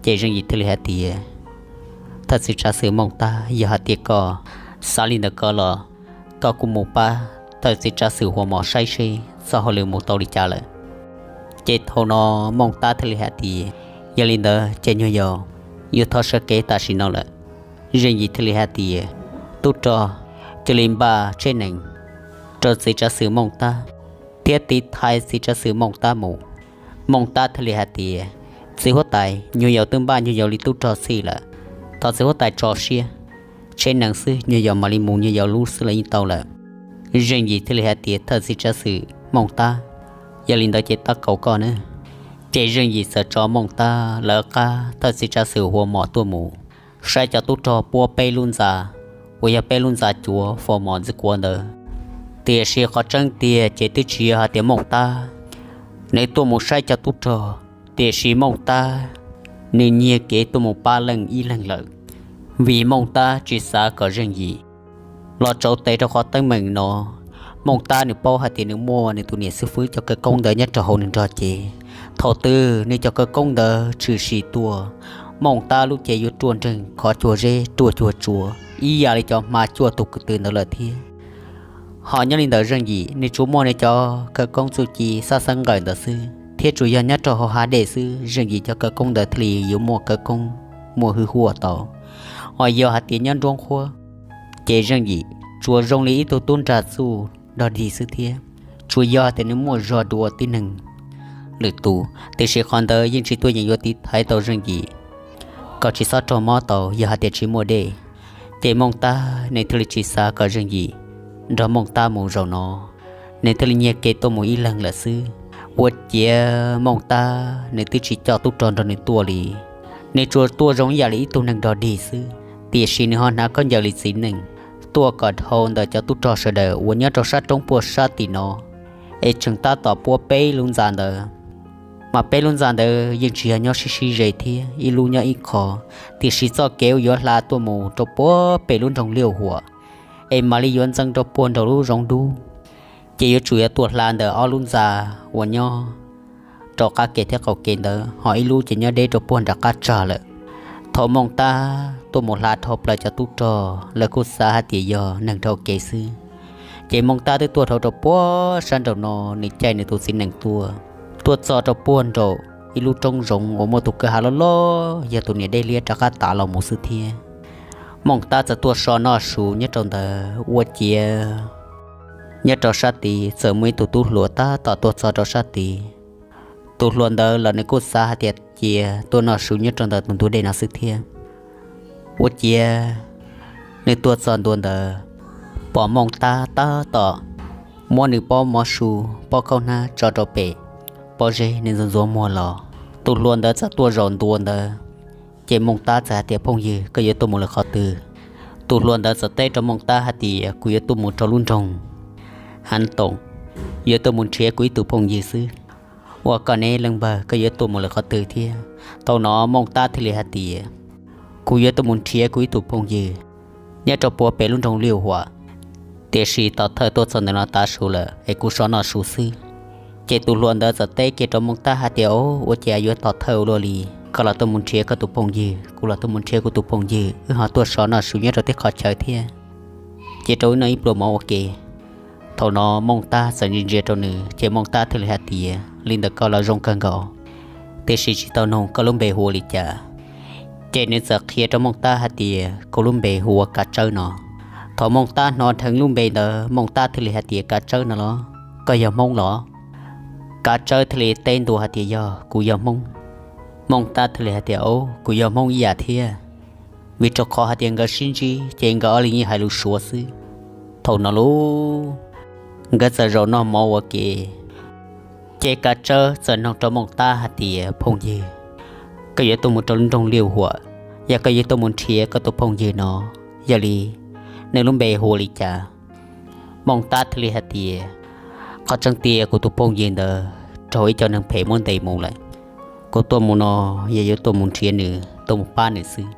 Ces Zeej Yim thiaj li hais tias, Thawj txiv tsav xwm Mooj Tab, yog hais tias koj xav li ntawm ko los koj kuj mus pab thawj txiv tsav xwm Huas Mos saib seb txoj hauj lwm mus tau li cas lawm. Ces thaum no Mooj Tab thiaj li hais tias, Yog li ntawd ces nyuag yaus yuav thov sawv kev tam sim no lawm. Zeej Yim thiaj li hais tias, Tub rog, cia li npaj tsheb nees rau txiv tsav xwm Mooj Tab thiab tiv thaiv txiv tsav xwm Mooj Tab mus. Mooj Tab thiaj li hais tias, Txiv huab tais, nyuag yaus twb npaj nyuag yaus li tub rog txhij lawm, thov txiv huab tais tso siab, tsheb nees xwb nyuag yaus mam li mus nyuag yaus lub xwb los yeej tau lawm. Zeej Yim thiaj li hais tias, Thawj txiv tsav xwm Mooj Tab, yog li ntawd ces tab kaum koj nawb. Ces Zeej Yim txawm tso Mooj Tab lawv qab thawj txiv tsav xwm Huas Mos tuaj mus saib cov tub rog puab peb lub ntxa uas yog peb lub ntxa cuav faus mos ntxwv kuav ntawd. Tiam sis qhov tseeb tiag ces twb tsis yog hais tias Mooj Tab nws tuaj mus saib cov tub rog, tiam sis Mooj Tab nws nyiag kev tuaj mus pab leej ib leeg lawm, vim Mooj Tab tsis xav kom Zeej Yim los tsauv tes rau qhov teeb meem no. Mooj Tab nws paub hais tias nws muaj nws tus niam xib fwb cov khawv koob ntawd nyob rau hauv nws nrog cev. Thaum twg nws cov khawv koob ntawd tshwm sim tuaj, Mooj Tab lub cev yuav ruaj nreeg khov cuag zeb ruaj cuag tsua ib yam li cov hma cuaj tus kwv tw ntawd lawm thiab. Ho nyob li ntawm Zeej Yim, nws tsuas muaj nws cov khawv koob txuj ci xab xeeb nqawm ntawd xwb, thiab tsuas yog nyob rau hauv hav dej xwb Zeej Yim cov khawv koob ntawd thiaj li yuav muaj khawv koob muaj hwj huam tau. Ho yog hais tias nyob nruab nqhuab, ces Zeej Yim tsuas zoo li ib tug tub nrag txuj dog dig xwb thiab, tsuas yog hais tias nws muaj zog dua tib neeg lwm tus, tiam sis qhov ntawd yeej tsis tuaj yeem yuav tiv thaiv tau Zeej Yim kom tsis txhob raug mob tau yog hais tias tsis muaj dej. Ces Mooj Tab nws thiaj li tsis xav kom Zeej Yim nrog Mooj Tab mus zaum no, nws thiaj li nyiag kev tuaj mus ib leeg lawm xwb. Ua ciav Mooj Tab nws twb tsis coj tub rog nrog nws tuaj li, nws tsuas tuaj zoo ib yam li ib tug neeg dog dig xwb, tiam sis nws ho hnav khaub ncaws li txiv neej tuaj kom dhau ntawm cov tub rog sawv daws uas nyob rau sab roob puag sab tim no, es tseem tab tom puab peb lub ntxa ntawd. Mas peb lub ntxa ntawd yeej tsis yog nyob sib sib ze thiab, ib lub nyob ib qho, tiam sis txoj kev uas yuav hla tuaj mus rau puag pem lub nroog Liaj Huam es mam li yuav ntxeev rau puag nraum lub zoov dub, ces yuav tsum yuav tuaj hla ntawm ob lub ntxa uas nyob rau qab ke thiab qaum ke ntawd, ho ib lub ces nyob deb rau puag nram qab tsag lawm. Thaum Mooj Tab tuaj mus hla dhau plaws cov tub rog, lawv kuj xav hais tias yog neeg dhau kev xwb. Ces Mooj Tab twb tuaj dhau rau puag sab nraum no, nws caij nws tus txiv nees tuaj, tuaj txog rau puag nraum ib lub roob zoov uas muaj tus kwj ha loj loj yog tus niam dej liab rov qab tav los mus xwb thiab. Mooj Tab txawm tuaj so noj su nyob rau ntawd ua ciav nyob rau sab tid txawm muaj ib tug tub hluas tab tom tuaj txog rau sab tid. Tus hluas ntawd los nws kuj xav hais tias cia tuaj noj su nyob rau ntawm tus ntug dej no xwb thiab. Ua ciav nws tuaj txog ntua ntawd, pom Mooj Tab tab tom muab nws pob mov su, pob khaub hnab tso rau pem pob zeb, nws ntxuav ntxuav muag los. Tus hluas ntawd txawm tuaj zaum ntua ntawd, ces Mooj Tab txawm hais tias, Phooj ywg, koj yuav tuaj mus lawm qhov twg? Tus hluas ntawd txawm teb rau Mooj Tab hais tias, Kuv yuav tuaj mus rau lub nroog Hav Toom, yuav tuaj mus nrhiav kuv ib tug phooj ywg xwb. Ua koj ne leej npawg, koj yuav tuaj mus lawm qhov twg thiab? Thaum no Mooj Tab thiaj li hais tias, Kuv yuav tuaj mus nrhiav kuv ib tug phooj ywg nyob rau puag pem lub nroog Liaj Huam, tiam sis tos thawj tuaj txog ntawm no tav su lawm es kuv sov noj su xwb. Ces tus hluas ntawd txawm teb kiag rau Mooj Tab hais tias, Au, ua cas yuav tos thawj ua luaj li? Koj los tuaj mus nrhiav koj tus phooj ywg, kuv los tuaj mus nrhiav kuv tus phooj ywg, wb ho tuaj sov noj su nyob rau tej qhov chaw thiab, cia rau wb noj ib pluag mov ua ke. Thaum no Mooj Tab txawm ntsia ntsia rau nws, ces Mooj Tab thiaj li hais tias, Li ntawm koj los zoo kawg nkaus, tiam sis tsis tau noog koj lub npe hu ua li cas. Ces nws txawm qhia rau Mooj Tab hais tias, Kuv lub npe hu ua Kav Tsawb no. Thaum Mooj Tab hnov dheev lub npe ntawd, Mooj Tab thiaj li hais tias, Kav Tsawb no los? Koj yog Hmoob los? Kav Tsawb thiaj li teb ntua hais tias, Yog, kuv yog Hmoob. Mooj Tab thiaj li hais tias, Au, kuv yog Hmoob ib yam thiab, vim rau qhov hais tias nkawd sib ntsib ces nkawd ob leeg yeej hais lus Suav xwb. Thaum no lauj, nkawd txawm zaum noj mov ua ke, ces Kav Tsawb txawm noog rau Mooj Tab hais tias, Phooj ywg, koj yuav tuaj mus rau lub nroog Liaj Huam, yog koj yuav tuaj mus nrhiav koj tus phooj ywg no, yog li nws lub npe hu ua li cas? Mooj Tab thiaj li hais tias, Qhov tseeb tiag kuv tus phooj ywg ntawd raug ib co neeg phem muab ntes mus lawm. Kuv tuaj mus no yog yuav tuaj mus nrhiav nws, tuaj mus pab nws xwb.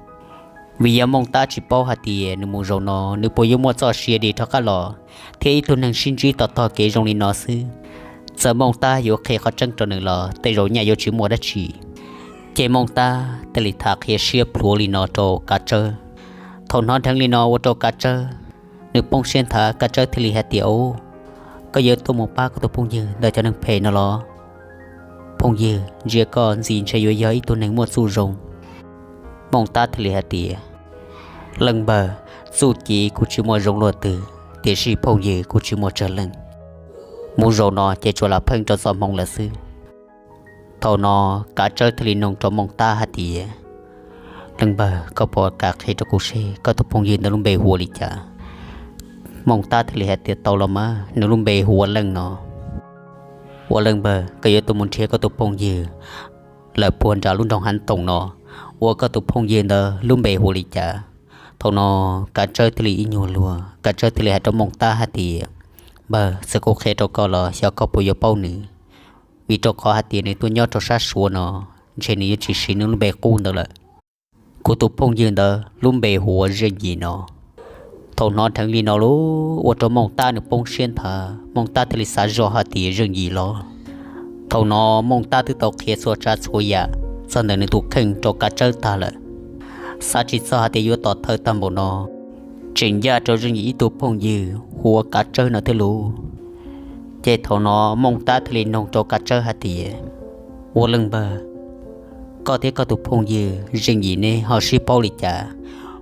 Vim yog Mooj Tab tsis paub hais tias nws mus zaum no nws puas yuav muaj txoj sia dim rov qab los thiab ib tug neeg sib ntsib tog tog kev zoo li no xwb. Txawm Mooj Tab yuav qhia qhov tseeb rau nws los tej zaum nyaj yuav tsis muaj dab tsi. Ces Mooj Tab thiaj li tham qhia siab plhuav li no rau Kav Tsawb. Thaum hnov dheev li no ua rau Kav Tsawb nws poob siab nthav, Kav Tsawb thiaj li hais tias, Au, koj yuav tuaj mus pab koj tus phooj ywg ntawm cov neeg phem no los? Phooj ywg, ntsia koj ntxim ntshe yuav yog ib tug neeg muaj txuj zoo. Mooj Tab thiaj li hais tias, Leej npawg, txuj ci kuv tsis muaj zoo luaj twg, tiam sis phooj ywg kuv tsis muaj tsawg leej. Mus zaum no ces tsuas lam pheej rau txoj hmoov lawm xwb. Thaum no Kav Tsawb thiaj li noog rau Mooj Tab hais tias, Leej npawg, koj puas kam qhia rau kuv seb koj tus phooj ywg ntawd lub npe hu ua li cas? Mooj Tab thiaj li hais tias, Tau los mas, nws lub npe hu ua Leej no. Ua leej npawg, koj yuav tuaj mus nrhiav koj tus phooj ywg lawm puag nram lub nroog Hav Toom no, ua koj tus phooj ywg ntawd lub npe hu ua li cas? Thaum no Kav Tsawb thiaj li ib nyuag luag, Kav Tsawb thiaj li hais rau Mooj Tab hais tias, Npawg, txawm kuv qhia rau koj los xyov koj puas yuav paub nws, vim rau qhov hais tias nws tuaj nyob rau sab Suav no, ntshe nws yuav tsis siv nws lub npe qub ntawd lawm. Kuv tus phooj ywg ntawd lub npe hu ua Zeej Yim no. Thaum hnov dheev li no lauj, ua rau Mooj Tab nws poob siab nthav, Mooj Tab thiaj li xav zoj hais tias Zeej Yim los. Thaum no Mooj Tab twb tau qhia txhua tsav txhua yam txog ntawm nws tus kheej rau Kav Tsawb tag lawm. Xav tsis txog hais tias yuav tos thawj tag npaum no, tseem ncaj rau Zeej Yim ib tug phooj ywg hu ua Kav Tsawb no thiab lauj. Ces thaum no Mooj Tab thiaj li noog rau Kav Tsawb hais tias, Ua leej npawg, koj thiab koj tus phooj ywg Zeej Yim ne ho sib paub li cas?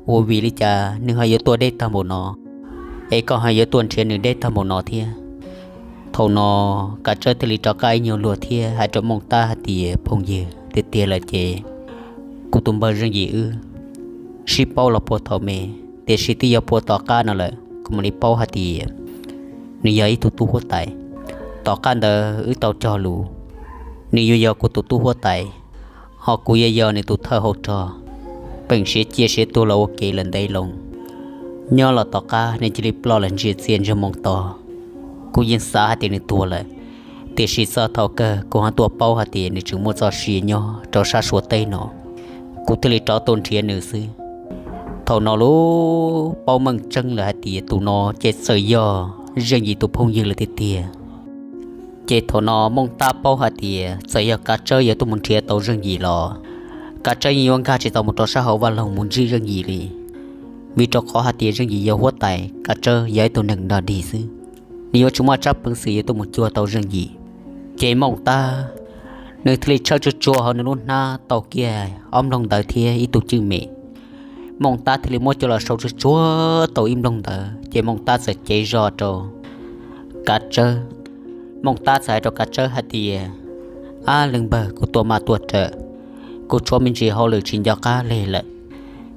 Ua vim li cas nws ho yuav tuaj deb tag npaum no, es koj ho yuav tuaj nrhiav nws deb tag npaum no thiab? Thaum no Kav Tsawb thiaj li rov qab ib nyuag luag thiab hais rau Mooj Tab hais tias, Phooj ywg, tiag tiag lawm ces kuv tus npawg Zeej Yim wb sib paub los puag thaum me, tiam sis twb yog puag tom qab no lawm kuv mam li paub hais tias nws yog ib tug tub huab tais. Tom qab ntawd wb tau cog lus, nws yuav yog kuv tus tub huab tais, ho kuv yuav yog nws tus thawj hauv rog. Peem siav ciaj siav tuag los ua ke lawm ntev loo, nyob los tom qab nws cia li ploj lawm ntsiag txiaj ntsiag moo to. Kuv yeej xav hais tias nws tuag lawm, tiam sis txog thaum kawg kuv ho tuaj paub hais tias nws tseem muaj txoj sia nyob rau sab Suav teb no, kuv thiaj li rov tuaj nrhiav nws xwb. Thaum no lauj, paub meej tseeb lawm hais tias tus no ces txawm yog Zeej Yim tus phooj ywg lawm tiag tiag. Ces thaum no Mooj Tab paub hais tias txawm yog Kav Tsawb yuav tuaj mus nrhiav tau Zeej Yim los, Kav Tsawb yeej yuav nkag tsis tau mus rau sab hauv vaj loog mus ntsib Zeej Yim li, vim rau qhov hais tias Zeej Yim yog huab tais, Kav Tsawb yog ib tug neeg nrog dig xwb, nws yuav tsis muaj tsab peev xwm yuav tuaj mus cuag tau Zeej Yim. Ces Mooj Tab nws thiaj li tshawb tsuag tsuag hauv nws lub hnab tau kiag ob nplooj ntawv thiab ib tug cwj mem. Mooj Tab thiaj li muab coj los sau tsuag tsuag tau ib nplooj ntawv, ces Mooj Tab txawm cev zog rau Kav Tsawb. Mooj Tab txawm hais rau Kav Tsawb hais tias, Ab leej npawg, kuv tuaj maj tuaj rawm, kuv tshuav me ntsis hauj lwm tsis nco qab li lawm.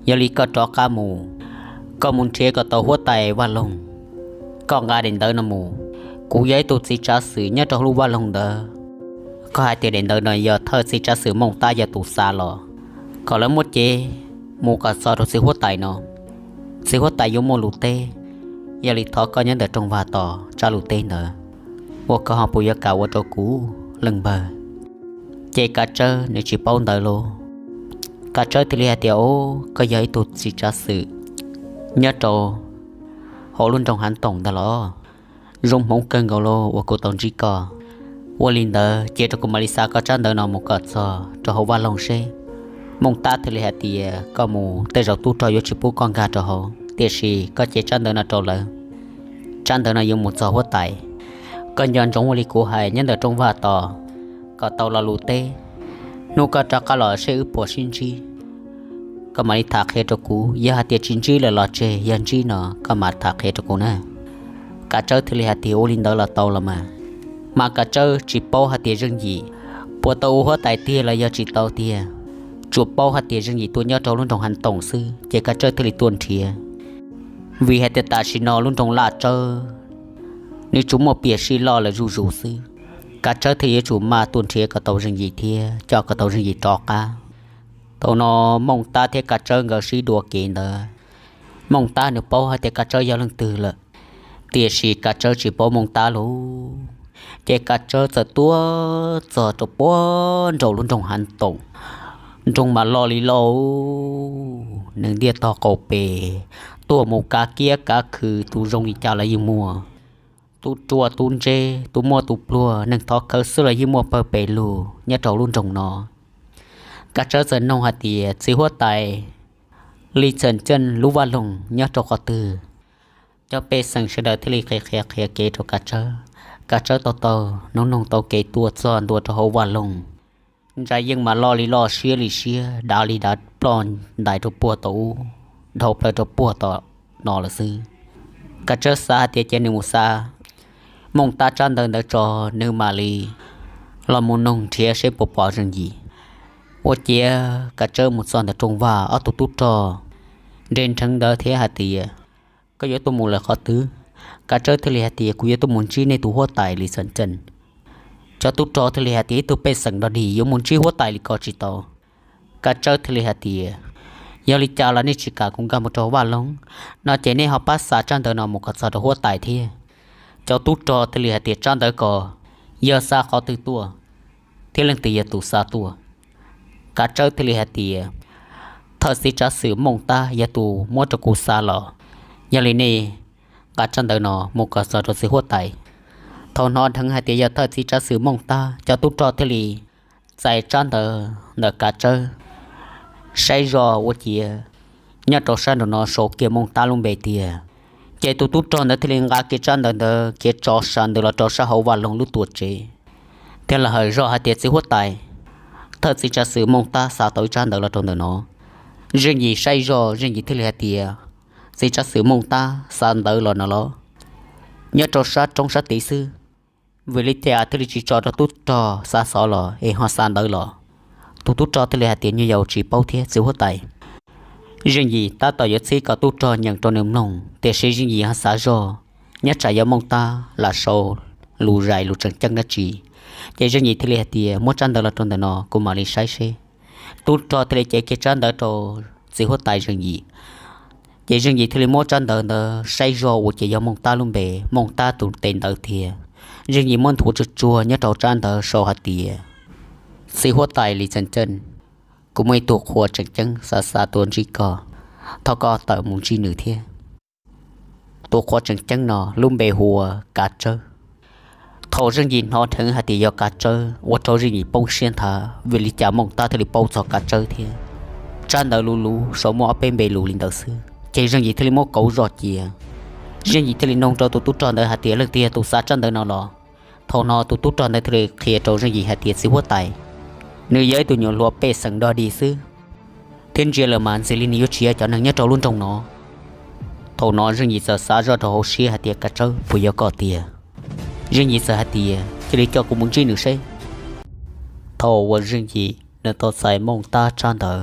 Yog li koj rov qab mus, koj mus nrhiav kom tau huab tais Vaj Loog, koj nqa daim ntawv no mus. Kuv yog ib tug txiv tsav xwm nyob rau lub Vaj Loog ntawd. Koj hais tias daim ntawv no yog thawj txiv tsav xwm Mooj Tab yog tus xa los, kom lawv muab cev mus kom txog rau txiv huab tais no. Txiv huab tais yuav muaj lus teb, yog li thov koj nyob ntawm rooj vag tos tsab lus teb ntawd, uas koj ho puas yuav kam ua rau kuv leej npawg. Ces Kav Tsawb nws tsis paub ntawd lauj. Kav Tsawb thiaj li hais tias, Au, koj yog ib tug txiv tsav xwm nyob rau hauv lub nroog Hav Toom ntag los? Zoo hmoov kawg nkaus lauj uas kuv tau ntsib koj. Ua li ntawd ces rau kuv mam li xa koj tsab ntawv no mus kom txog rau hauv Vaj Loog seb. Mooj Tab thiaj li hais tias, Koj mus tej zaum tub rog yuav tsis pub koj nkag rau hauv, tiam sis koj cev tsab ntawv no rau lawv. Tsab ntawv no yuav mus txog huab tais. Koj nco ntsoov ua li kuv hais nyob ntawm rooj vag tos kom tau lo lus teb. Hnub koj rov qab los seb wb puas sib ntsib, koj mam li tham qhia rau kuv. Yog hais tias tsis ntsib lawm los tseg, yog ntsib no koj mam tham qhia rau kuv na. Kav Tsawb thiaj li hais tias, Ua li ntawd los tau los mas. Mas Kav Tsawb tsis paub hais tias Zeej Yim puas tau ua huab tais tiag los yog tsis tau tiag, tsuas paub hais tias Zeej Yim tuaj nyob rau lub nroog Hav Toom xwb, ces Kav Tsawb thiaj li tuaj nrhiav. Vim hais tias tam sim no lub nroog Laj Tsawb nws tsuas muaj piam sij loj lawm zuj zus xwb. Kav Tsawb thiaj yuav tsum maj tuaj nrhiav kom tau Zeej Yim thiab coj kom tau Zeej Yim rov qab. Thaum no Mooj Tab thiab Kav Tsawb nkawd sib dua kev ntawd. Mooj Tab nws paub hais tias Kav Tsawb yog leej twg lawm, tiam sis Kav Tsawb tsis paub Mooj Tab lauj. Ces Kav Tsawb txawm tuaj txog rau puag nraum lub nroog Hav Toom. Nroog mas loj li loj, neeg ntiaj tog qaum pes, tuaj mus kav kiab kav khw tus zoo li cas los yeej muaj. Tub ruaj tub ntse, tus muaj tus pluag, neeg thov khawv xwb los yeej muaj pawg pes lug nyob rau lub nroog no. Kav Tsawb txawm nug hais tias, Txiv huab tais, Lis Txhawm Ceej lub vaj loog nyob rau qhov twg? Cov pej xeem sawv daws thiaj li qhia qhia qhia kev rau Kav Tsawb. Kav Tsawb tau taug hnub nyoog taug kev tuaj txog ntua rau hauv vaj loog. Ntsa yeej mas loj li loj, siab li siab, dav li dav, ploj ntais rau puag tom ub, dhau plaws rau puag tom no lawm xwb. Kav Tsawb xav hais tias cia nws mus xa Mooj Tab tsab ntawv ntawd tso, nws mam li los mus nug nrhiav seb puas pom Zeej Yim. Ua ciav Kav Tsawb mus txog ntawm rooj vag, ob tug tub rog nres nrheev ntawd thiab hais tias, Koj yuav tuaj mus lawm qhov twg? Kav Tsawb thiaj li hais tias, Kuv yuav tuaj mus ntsib nej tus huab tais Lis Txhawm Ceej. Cov tub rog thiaj li hais tias, Ib tug pej xeem dog dig yuav mus ntsib huab tais li ko tsis tau. Kav Tsawb thiaj li hais tias, Yog li cas los nej tsis kam kuv nkag mus rau vaj loog no ces nej ho pab xa tsab ntawv no mus kom txog rau huab tais thiab. Cov tub rog thiaj li hais tias, Tsab ntawv ko yog xa qhov twg tuaj thiab leej twg yog tus xa tuaj? Kav Tsawb thiaj li hais tias, Thawj txiv tsav xwm Mooj Tab yog tus muab rau kuv xa los. Yog li nej nqa tsab ntawv no mus kom txog rau txiv huab tais. Thaum hnov dheev hais tias yog thawj txiv tsav xwm Mooj Tab, cov tub rog thiaj li txais tsab ntawv ntawm Kav Tsawb saib zoj ua ciav nyob rau sab nraum no sau kiag Mooj Tab lub npe tiag. Ces tus tub rog ntawd thiaj li nqa kiag tsab ntawv ntawd khiav tso sa ntawd los rau sab hauv vaj loog lub tuam tsev, thiab los hawm zoj hais tias, Txiv huab tais, thawj txiv tsav xwm Mooj Tab xa tau ib tsab ntawv los rau ntawm no. Zeej Yim saib zoj, Zeej Yim thiaj li hais tias, Txiv tsav xwm Mooj Tab xa ntawv los no los? Nyob rau sab roob sab tid xwb, vim li cas thiaj li tsis tso rau tub rog xa xov los es ho xa ntawv los? Tus tub rog thiaj li hais tias, Nyuag yaus tsis paub thiab txiv huab tais. Zeej Yim tab tom yuav txhib kom tub rog nyeem rau nws mloog, tiam sis Zeej Yim ho xav zoj, nyob tsam yog Mooj Tab lam sau lus zais lus tseem ceeb dab tsi. Ces Zeej Yim thiaj li hais tias, Muab tsab ntawv los rau ntawm no kuv mam li saib seb. Tub rog thiaj li cev kiag tsab ntawv rau txiv huab tais Zeej Yim. Ces Zeej Yim thiaj li muab tsab ntawv ntawd saib zoj ua ciav yog Mooj Tab lub npe, Mooj Tab tus tes ntawv tiag. Zeej Yim muab nthuav tsuag tsuag nyob rau tsab ntawv sau hais tias, Txiv huab tais Lis Txhawm Ceej, kuv muaj ib tug qhua tseem ceeb xav xav tuaj ntsib koj, thov koj tawm mus ntsib nws thiab. Tus qhua tseem ceeb no lub npe hu ua Kav Tsawb. Thaum Zeej Yim hnov dheev hais tias yog Kav Tsawb, ua rau Zeej Yim poob siab nthav, vim li cas Mooj Tab thiaj li paub txog Kav Tsawb thiab? Tsab ntawv luv luv sau muaj ob peb npe lus li ntawd xwb, ces Zeej Yim thiaj li muab kauv zoj cia. Zeej Yim thiaj li nug rau tus tub rog ntawd hais tias, Leej twg yog tus xa tsab ntawv no los? Thaum no tus tub rog ntawd thiaj li qhia rau Zeej Yim hais tias, Txiv huab tais, nws yog ib tug nyuam hluas pej xeem dog dig xwb, thiab ntsia lawm mas ntxim li nws yuav tsis yog cov neeg nyob rau lub nroog no. Thaum no Zeej Yim txawm xav zoj rau hauv siab hais tias, Kav Tsawb, puas yog koj tiag? Zeej Yim txawm hais tias, Cia li coj kuv mus ntsib nws seb. Thaum uas Zeej Yim nws tau txais Mooj Tab tsab ntawv,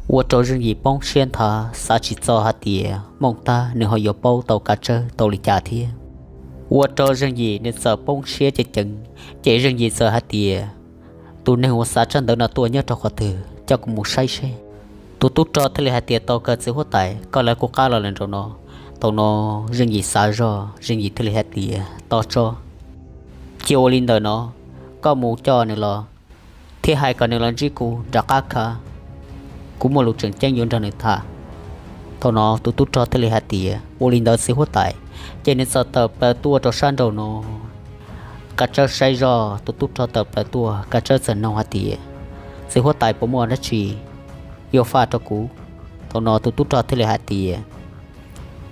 ua rau Zeej Yim poob siab nthav xav tsis txog hais tias Mooj Tab nws ho yuav paub tau Kav Tsawb tau li cas thiab. Ua rau Zeej Yim nws txawm poob siab ceev ceev, ces Zeej Yim txawm hais tias, tus neeg uas xa tsab ntawv no tuaj nyob rau qhov twg, coj kuv mus saib seb. Tus tub rog thiaj li hais tias, tau kawg txiv huab tais, koj lawv kuv qab los lawm nraum no. Thaum no Zeej Yim xav zog, Zeej Yim thiaj li hais tias, tos tso, cia ua li ntawm no, koj mus coj nws los thiab hais kom nws los ntsib kuv nram qab khav, kuv muaj lus tseem ceeb yuav nrog nws tham. Thaum no tus tub rog thiaj li hais tias, ua li ntawd txiv huab tais. Ces nws txawm tawm plaws tuaj rau sab nraum no. Kav Tsawb saib zog tus tub rog tawm plaws tuaj, Kav Tsawb txawm nug hais tias, txiv huab tais, puas muaj dab tsi yuav faj rau kuv? Thaum no tus tub rog thiaj li hais tias,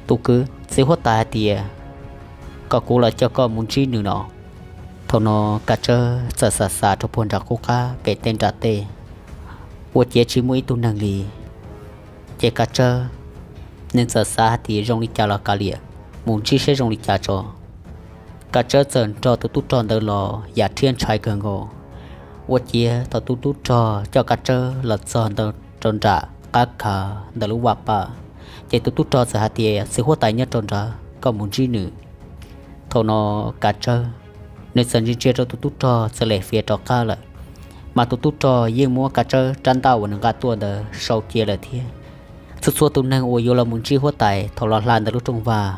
tus kwv, txiv huab tais hais tias kom kuv los coj koj mus ntsib nws no. Thaum no Kav Tsawb txawm xav xav rau puag nram qub qab pem tej nram tej, ua ciav tsis muaj ib tug neeg li. Ces Kav Tsawb nws txawm xav hais tias zoo li cas los kav liam, mus ntsib seb zoo li cas tso. Kav Tsawb txawm nrog tus tub rog ntawd los yam rhiab ntshai kawg nkaus. Ua ciav thaum tus tub rog coj Kav Tsawb los txog ntawm rau nram qab khav ntawm lub vaj paj, ces tus tub rog txawm hais tias, txiv huab tais nyob rau nrad, koj mus ntsib nws. Thaum no Kav Tsawb nws txawm ntsia ntsia rau tus tub rog txawm lem fiav rov qab lawm, mas tus tub rog yeej muab Kav Tsawb rab ntaj uas nws nqa tuaj ntawd sau cia lawm thiab. Txhua txhua tus neeg uas yuav los mus ntsib huab tais thaum los hla ntawm lub rooj vag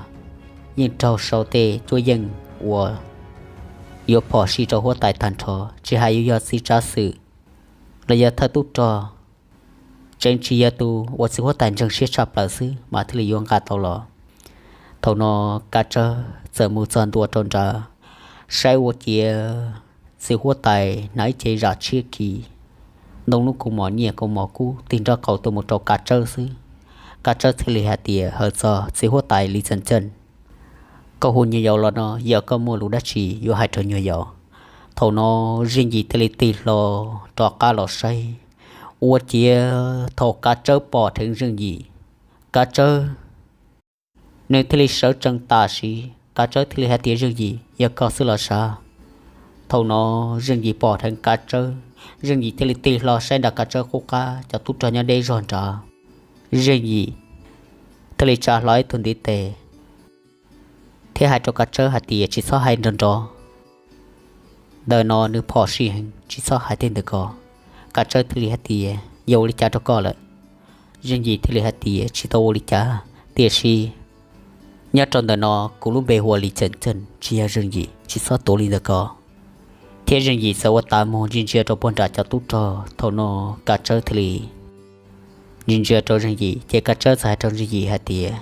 yeej raug sau tej cuab yeej uas yuav phom sij rau huab tais tag nrho, tsis hais yuav yog txiv tsav xwm los yog thawj tub rog, tseem tsis yog tus uas txiv huab tais ntseeg siab tshaj plaws xwb mas thiaj li yuav nqa tau los. Thaum no Kav Tsawb txawm mus txog ntua rau nrad, saib ua ciav txiv huab tais hnav ib ce zam tshiab kis, ntoo lub kaus mom nyiaj kaus mom kub tig nraub qaum tuaj mus rau Kav Tsawb xwb. Kav Tsawb thiaj li hais tias, hawm txog txiv huab tais Li Txeem Txeej, koj hu nyuam yaus los no yog koj muaj lus dab tsi yuav hais rau nyuam yaus? Thaum no Zeej Yim thiaj li tig hlo rov qab los saib, ua ciav thaum Kav Tsawb pom dheev Zeej Yim, Kav Tsawb nws thiaj li sawv tsees tam sim, Kav Tsawb thiaj li hais tias, Zeej Yim, yog koj xwb los sav? Thaum no Zeej Yim pom dheev Kav Tsawb, Zeej Yim thiaj li tig hlo saib nram Kav Tsawb qub qab cov tub rog nyob deb zog nrad. Zeej Yim thiaj li tsa hlo ib tug ntiv tes thiab hais rau Kav Tsawb hais tias, tsis txhob hais nrov nrov, ntawm no nws phom sij heev, tsis txhob hais tej ntawd ko. Kav Tsawb thiaj li hais tias, yog ua li cas rau koj lawm? Zeej Yim thiaj li hais tias, tsis tau ua li cas, tiam sis nyob rau ntawm no kuv lub npe hu ua Li Txeem Txeej, tsis yog Zeej Yim, tsis txhob tuav li ntawd ko. Thiab Zeej Yim txawm ua tas mus ntsia ntsia rau puag nram cov tub rog. Thaum no Kav Tsawb thiaj li ntsia ntsia rau Zeej Yim, ces Kav Tsawb txawm hais rau Zeej Yim hais tias,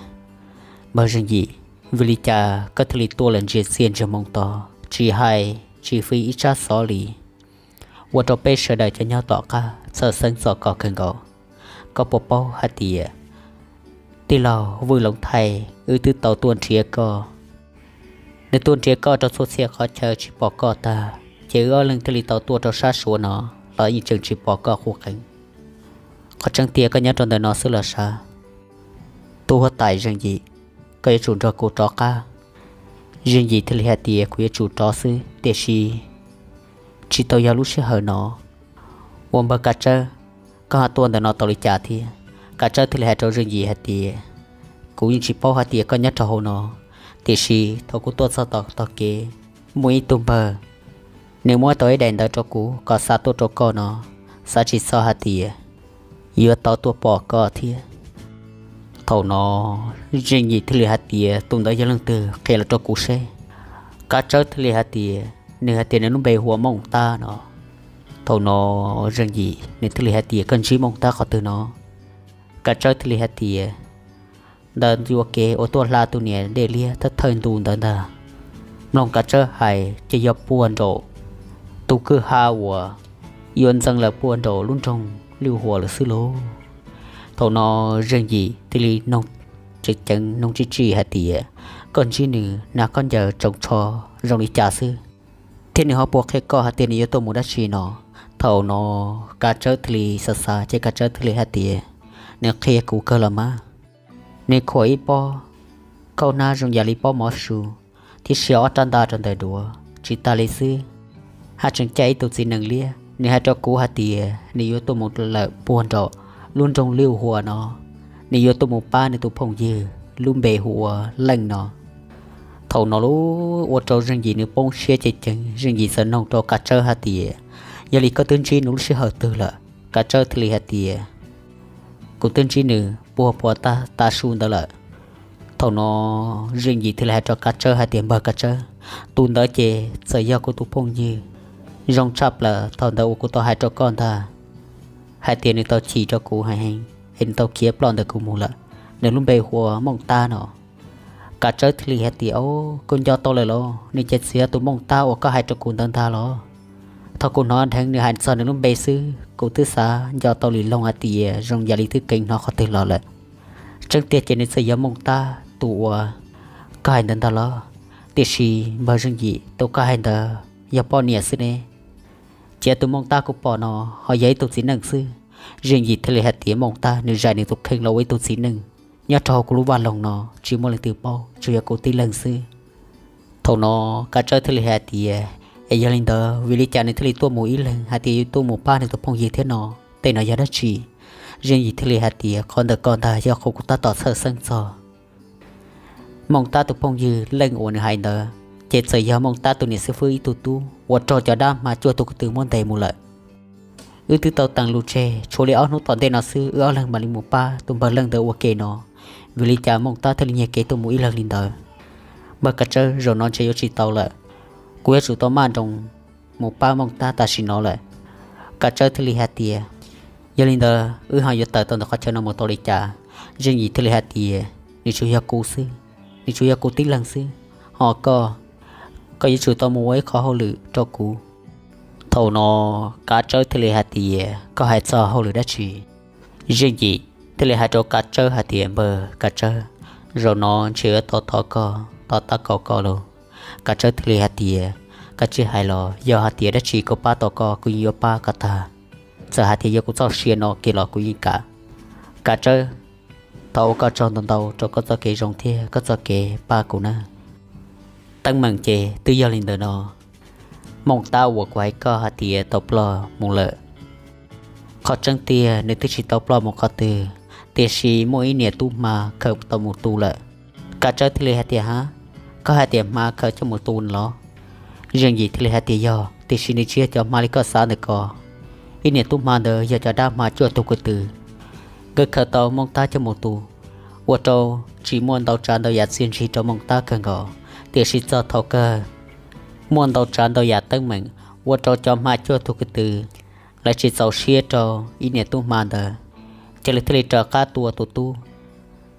npawg Zeej Yim, vim li cas koj thiaj li tuaj lawm ntsiag txiaj ntsiag moo to, tsis hais tsis fij ib tsab xov li, ua rau peb sawv daws cov nyob tom qab txhawj xeeb txog koj kawg nkaus? Koj puas paub hais tias tij laug Vwj Loov Thaij wb twb tau tuaj nrhiav koj, nws tuaj nrhiav koj rau txhua txhia qhov chaw tsis pom koj tag, ces wb ob leeg thiaj li tau tuaj rau sab Suav no los yeej tseem tsis pom koj quj qees. Qhov tseeb tiag koj nyob rau ntawm no xwb los sav? Tub huab tais Zeej Yim, koj yuav tsum nrog kuv rov qab. Zeej Yim thiaj li hais tias, kuv yuav tsum rov xwb, tiam sis tsis tau yog lub sij hawm no. Ua npawg Kav Tsawb, koj ho tuaj ntawm no tau li cas thiab? Kav Tsawb thiaj li hais rau Zeej Yim hais tias, kuv yeej tsis paub hais tias koj nyob rau hauv no, tiam sis thaum kuv tuaj txog tom tog kev, muaj ib tug npawg, nws muab tau ib daim ntawv rau kuv kom xa tuaj rau koj no, xav tsis txog hais tias yuav tau tuaj pom koj thiab. Thaum no Zeej Yim thiaj li hais tias, tus ntawd yog leej twg, qhia los rau kuv seb. Kav Tsawb thiaj li hais tias, nws hais tias nws lub npe hu ua Mooj Tab no. Thaum no Zeej Yim nws thiaj li hais tias, koj ntsib Mooj Tab qhov twg no? Kav Tsawb thiaj li hais tias, ntawm ncua kev uas tuaj hla tus niam dej liab thawj thawj ntu ntawd ntag. Mloog Kav Tsawb hais ces yog puag nraum tus kwj ha uas yuav ntxeev lawm puag nraum lub nroog Lwj Huas lawm xwb lauj. Thaum no Zeej Yim thiaj li noog ceev ceev, noog tsij tsij hais tias, koj ntsib nws hnav khaub ncaws tsoos tsho zoo li cas xwb, thiab nws ho puas qhia koj hais tias nws yuav tuaj mus dab tsi no? Thaum no Kav Tsawb thiaj li xav xav ces Kav Tsawb thiaj li hais tias, nws qhia kuv kawg los mas. Nws khuam ib pob khaub hnab zoo yam li pob mov su, thiab sia ob rab ntaj rau ntawm duav. Tsis tas li xwb, haj tseem caij ib tug txiv nees liab Nws hais rau kuv hais tias nws yuav tuaj mus lawm puag nram lub nroog Liuj Hua no, nws yuav tuaj mus pab nws tus phooj ywg lub npe hu ua Leej no. Thaum no lub ua rau Zeej Yim nws poob siab ceev ceev, Zeej Yim txawm nug rau Kav Tsawb hais tias, yog li koj twb ntsib nws lub sij hawm twg lawm? Kav Tsawb thiaj li hais tias, kuv twb ntsib nws puag puas tag tav su ntawd lawm. Thaum no Zeej Yim thiaj li hais rau Kav Tsawb hais tias, npawg Kav Tsawb, tus ntawd ces txawm yog kuv tus phooj ywg zoo tshaj plaws thaum ntawd uas kuv tau hais rau koj ntag, hais tias nws tau chim rau kuv heev heev es nws tau khiav ploj ntawm kuv mus lawm. Nws lub npe hu ua Mooj Tab no. Kav Tsawb thiaj li hais tias, o, koj nco tau lawm los? Nws ces txawm yog tus Mooj Tab uas koj hais rau kuv ntawd ntag los? Thaum kuv hnov dheev nws hais txog nws lub npe xwb, kuv twb xav nco tau li loo hais tias zoo yam li twb keev hnov qhov twg los lawm. Tseeb tiag ces nws txawm yog Mooj Tab tus uas koj hais ntawd ntag los? Tiam sis npawg Zeej Yim, tus koj hais ntawd yog poj niam xwb ne. Ces tus Mooj Tab kuv pom no ho yog ib tug txiv neej xwb. Zeej Yim thiaj li hais tias, Mooj Tab nws zais nws tus kheej los ua ib tug txiv neej nyob rau hauv kuv lub vaj loog no, tsis muaj leej twg paub, tsuas yog kuv tib leeg xwb. Thaum no Kav Tsawb thiaj li hais tias, es yog li ntawd vim li cas nws thiaj li tuaj mus ib leeg hais tias yuav tuaj mus pab nws tus phooj ywg thiab no? Tej no yog dab tsi? Zeej Yim thiaj li hais tias, qhov ntawm ko ntag yog qhov kuv tab tom txhawj xeeb txog. Mooj Tab tus phooj ywg Leej uas nws hais ntawd ces txawm yog Mooj Tab tus niam xib fwb ib tug tub uas raug cov dab hma cuaj tug ko tw muab ntes mus lawm. Wb twb tau teem lus tseg, tshuav li ob hnub tom ntej no xwb wb ob leeg mam li mus pab tus npawg Leej ntawd ua ke no. Vim li cas Mooj Tab thiaj li nyiag kev tuaj mus ib leeg li ntawd? Npawg Kav Tsawb, zaum no ntshe yuav tsis tau lawm, kuv yuav tsum tau maj nroos mus pab Mooj Tab tam sim no lawm. Kav Tsawb thiaj li hais tias, yog li ntawd wb ho yuav tawm tau ntawm qhov chaw no mus tau li cas? Zeej Yim thiaj li hais tias, nws tsuas yog kuv xwb, nws tsuas yog kuv tib leeg xwb, ho koj, koj yuav tsum tau mus ua ib qhov hauj lwm rau kuv. Thaum no Kav Tsawb thiaj li hais tias, koj hais txog hauj lwm dab tsi? Zeej Yim thiaj li hais rau Kav Tsawb hais tias, npawg Kav Tsawb, zaum no ntshe yuav tau thov koj, tau tab kaum koj lauj. Kav Tsawb thiaj li hais tias, koj tsis hais los, yog hais tias dab tsi kuv pab tau koj kuv yeej yuav pab koj tag. Txawm hais tias yuav kuv txoj sia no kiag los kuv yeej kam. Kav Tsawb, thov ua koj tsaug ntau ntau rau koj txoj kev zoo thiab koj txoj kev pab kuv nawb. Teeb meem ces twb yog li ntawm no, Mooj Tab uas kuv hais koj hais tias tau ploj mus lawm, qhov tseeb tiag nws twb tsis tau ploj mus qhov twg, tiam sis muaj ib niam tub hma khaws tau mus tu lawm. Kav Tsawb thiaj li hais tias, ha, koj hais tias hma khaws coj mus tu los? Zeej Yim thiaj li hais tias, yog, tiam sis nws tsis yog cov hma li koj xav ntawm ko. Ib niam tub hma ntawd yog cov dab hma cuaj tug ko tw, nkawd khaws tau Mooj Tab coj mus tu, ua rau tsis muaj ntau tsav ntau yam txiaj ntsig rau Mooj Tab kawg nkaus, tiam sis txog thaum kawg muaj ntau tsav ntau yam teeb meem ua rau cov hma cuaj tug ko tw lawv tsis txaus siab rau ib niam tub hma ntawd, ces lawv thiaj li raws qab tua tus tub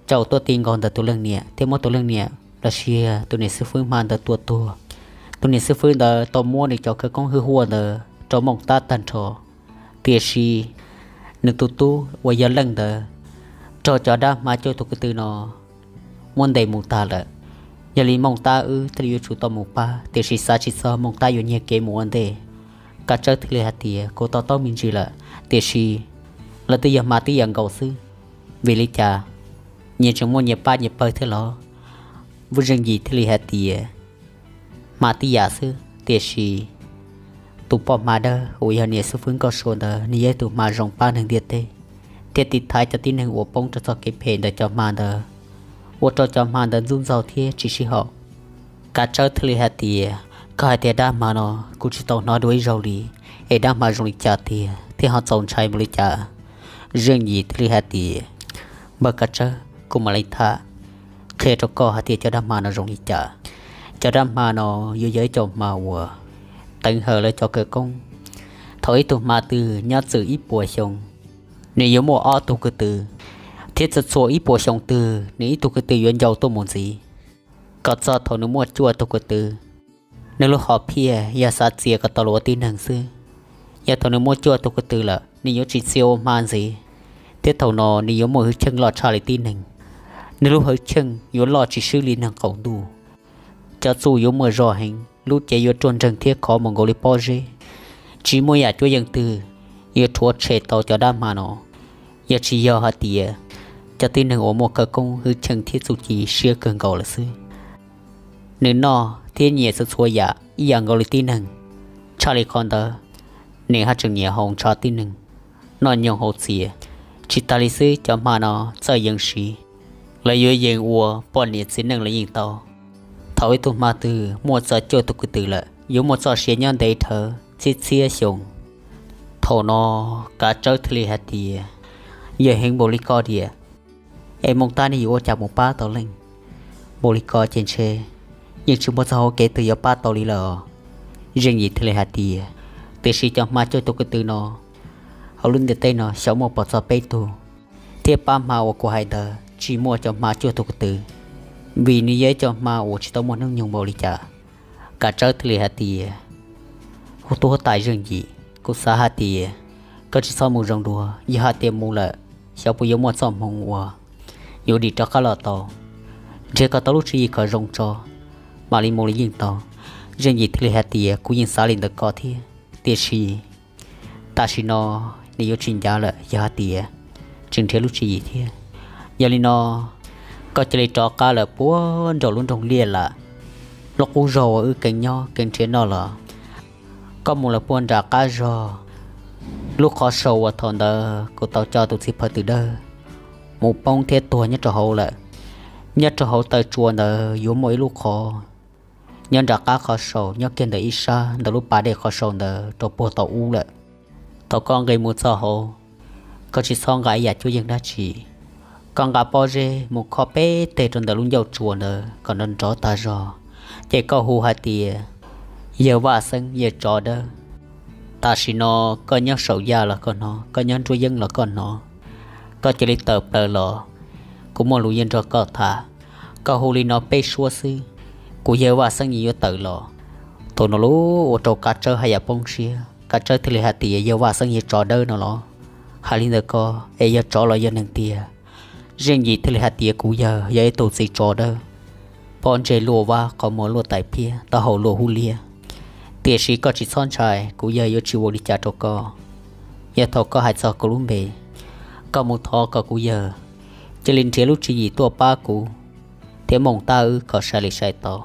caum tuaj ti nkaus ntawm tus leej niam thiab muab tus leej niam los sis tus niam xib fwb hma ntawd tua tuag. Tus niam xib fwb ntawd tau muab nws cov khawv koob hwj huaj ntawd rau Mooj Tab tag nrho, tiam sis nws tus tub uas yog Leej ntawd raug cov dab hma cuaj tug ko tw no muab ntes mus tag lawm. Yog li Mooj Tab wb thiaj li yuav tsum tau mus pab, tiam sis xav tsis txog Mooj Tab yuav nyiag kev mus ua ntej. Kav Tsawb thiaj li hais tias, kuv to taub me ntsis lawm, tiam sis lawv twb yog hma tib yam nkaus xwb, vim li cas nyias tseem muaj nyias pab nyias pawg thiab los? Vuj Zeej Yim thiaj li hais tias, hma tib yam xwb, tiam sis tus poj hma dawb uas yog niam xib fwb Nkauj Sua ntawd nws yog ib tus hma zoo pab neeg ntiaj teb, thiab tiv thaiv cov tib neeg uas poob rau txoj kev phem ntawm cov hma ntawd, ua rau cov hma ntawd ntxub ntxaug thiab tsis sib haum. Kav Tsawb thiaj li hais tias, koj hais tias dab hma no kuv tsis tau hnov dua ib zaug li, es dab hma zoo li cas tiag thiab ho txaus ntshai npaum li cas? Zeej Yim thiaj li hais tias, npawg Kav Tsawb, kuv mam li tham qhia rau koj hais tias cov dab hma no zoo li cas. Cov dab hma no yuav yog ib co hma uas teev hawm lawv cov khawv koob. Thaum ib tug hma twg nyob txwm ib puas xyoo, nws yuav muaj ob tug ko tw, thiab txhua txhua ib puas xyoo twg nws ib tug ko tw yuav ncau tuaj mus ntxiv, kom txog thaum nws muaj cuaj tug ko tw. Nws lub hom phiaj yog xav txia kom tau los ua tib neeg xwb. Yog thaum nws muaj cuaj tug ko tw lawm, nws yuav tsis txia ua hma ntxiv, thiab thaum no nws yuav muaj hwj chim loj tshaj li tib neeg. Nws lub hwj chim yuav loj tsis swb li neeg qaum ntuj. Cov txuj yuav muaj zog heev, lub cev yuav ruaj nreeg thiab khov mus nkaus li pob zeb. Tsis muaj yam cuab yeej twg yuav rhuav tshem tau cov dab hma no, yog tsis yog hais tias cov tib neeg uas muaj khawv koob hwj chim thiab txuj ci siab kawg nkaus lawm xwb. Nws noj thiab nyiam txhua txhua yam ib yam nkaus li tib neeg. Tshaj li qhov ntawd, Nws haj tseem nyiam haus ntshav tib neeg, noj nyoog haus txias. Tsis tas li xwb, cov hma no txawj yees siv, lawv yuav yees ua poj niam txiv neej los yeej tau. Thaum ib tug hma twg muaj txog cuaj tug kwv tw lawm, yuav muaj txoj sia nyob ntev dhawv txhiab txhiab xyoo. Thaum no Kav Tsawb thiaj li hais tias, yawg heev npaum li ko diam, es moos tab nej yuav ua cas mus pab tau leej? Npaum li ko ces ntshe yeej tsis muaj txoj hauv kev twg yuav pab tau li lawm. Zeej Yim thiaj li hais tias, tiam sis cov hma cuaj tug kwv tw no hauv lub ntiaj teb no xyov muaj puas txog peb tug, thiab pab hma uas kuv hais ntawd tsis muaj cov hma cuaj tug kwv tw, vim nws yog ib cov hma uas tsis tau muaj hnub nyoog npaum li cas. Kav Tsawb thiaj li hais tias, hu tub huab tais Zeej Yim, kuv xav hais tias koj tsis txhob mus zoo dua, yog hais tias mus lawm xyov puas yuav muaj txoj hmoov uas yuav dim rov qab los tau. Nrhiav kom tau lub tswv yim kom zoo tso mam li mus los yeej tau. Zeej Yim thiaj li hais tias, kuv yeej xav li ntawd ko thiab, tiam sis tam sim no nws yuav tsis ncav lawm yog hais tias tsis nrhiav lub tswv yim thiab. Yog li no koj cia li rov qab lawm puag nraum lub nroog Liaj Lam, lub qub zog uas wb keev nyob keev nrhiav noj los. Koj mus lawm puag nram qab zog lub qhov sau uas thaum ntawd kuv tau coj tus txiv phaw twm dawb mus poob thiab tuag nyob rau hauv lawm. Nyob rau hauv taw tsua ntawd yuav muaj ib lub qhov nyob nram qab qhov sau nyob kiag ntawm ib sab ntawm lub pas dej qhov sau ntawd rau puag tau ub lawm. Thaum koj nqis mus txog hauv, koj tsis txhob nqa ib yam cuab yeej dab tsi, koj nqa pob zeb mus khob peb teg rau ntawm lub ncauj tsua ntawd kom nrov nrov tag zog, ces koj hu hais tias, yawg Vaj Xeeb, yawg tsov dawb, tam sim no koj nyob saum yaj los koj hnov, koj nyob nruab yeeb los koj hnov, koj cia li tawm plaws los, kuv muaj lus yuav nrog koj tham. Koj hu li no peb suab xwb, kuv yawg Vaj Xeeb yeej yuav tawm los. Thaum no lub ua rau Kav Tsawb haj yam poob siab, Kav Tsawb thiaj li hais tias, yawg Vaj Xeeb yog tsov dawb no los? Hais li ntawd ko es yog tsov los yog neeg tiag? Zeej Yim thiaj li hais tias, kuv yawg yog ib tug txiv tsov dawb, pob ntseg luaj vab, qhov muag luaj tais phiab, taub hau luaj hub liab. Tiam sis koj tsis txhob ntshai, kuv yawg yuav tsis ua li cas rau koj. Yog thaum koj hais txog kuv lub npe, koj mus thov kom kuv yawg cia li nrhiav lub tswv yim tuaj pab kuv thiab Moos Tab wb kom sai li sai tau.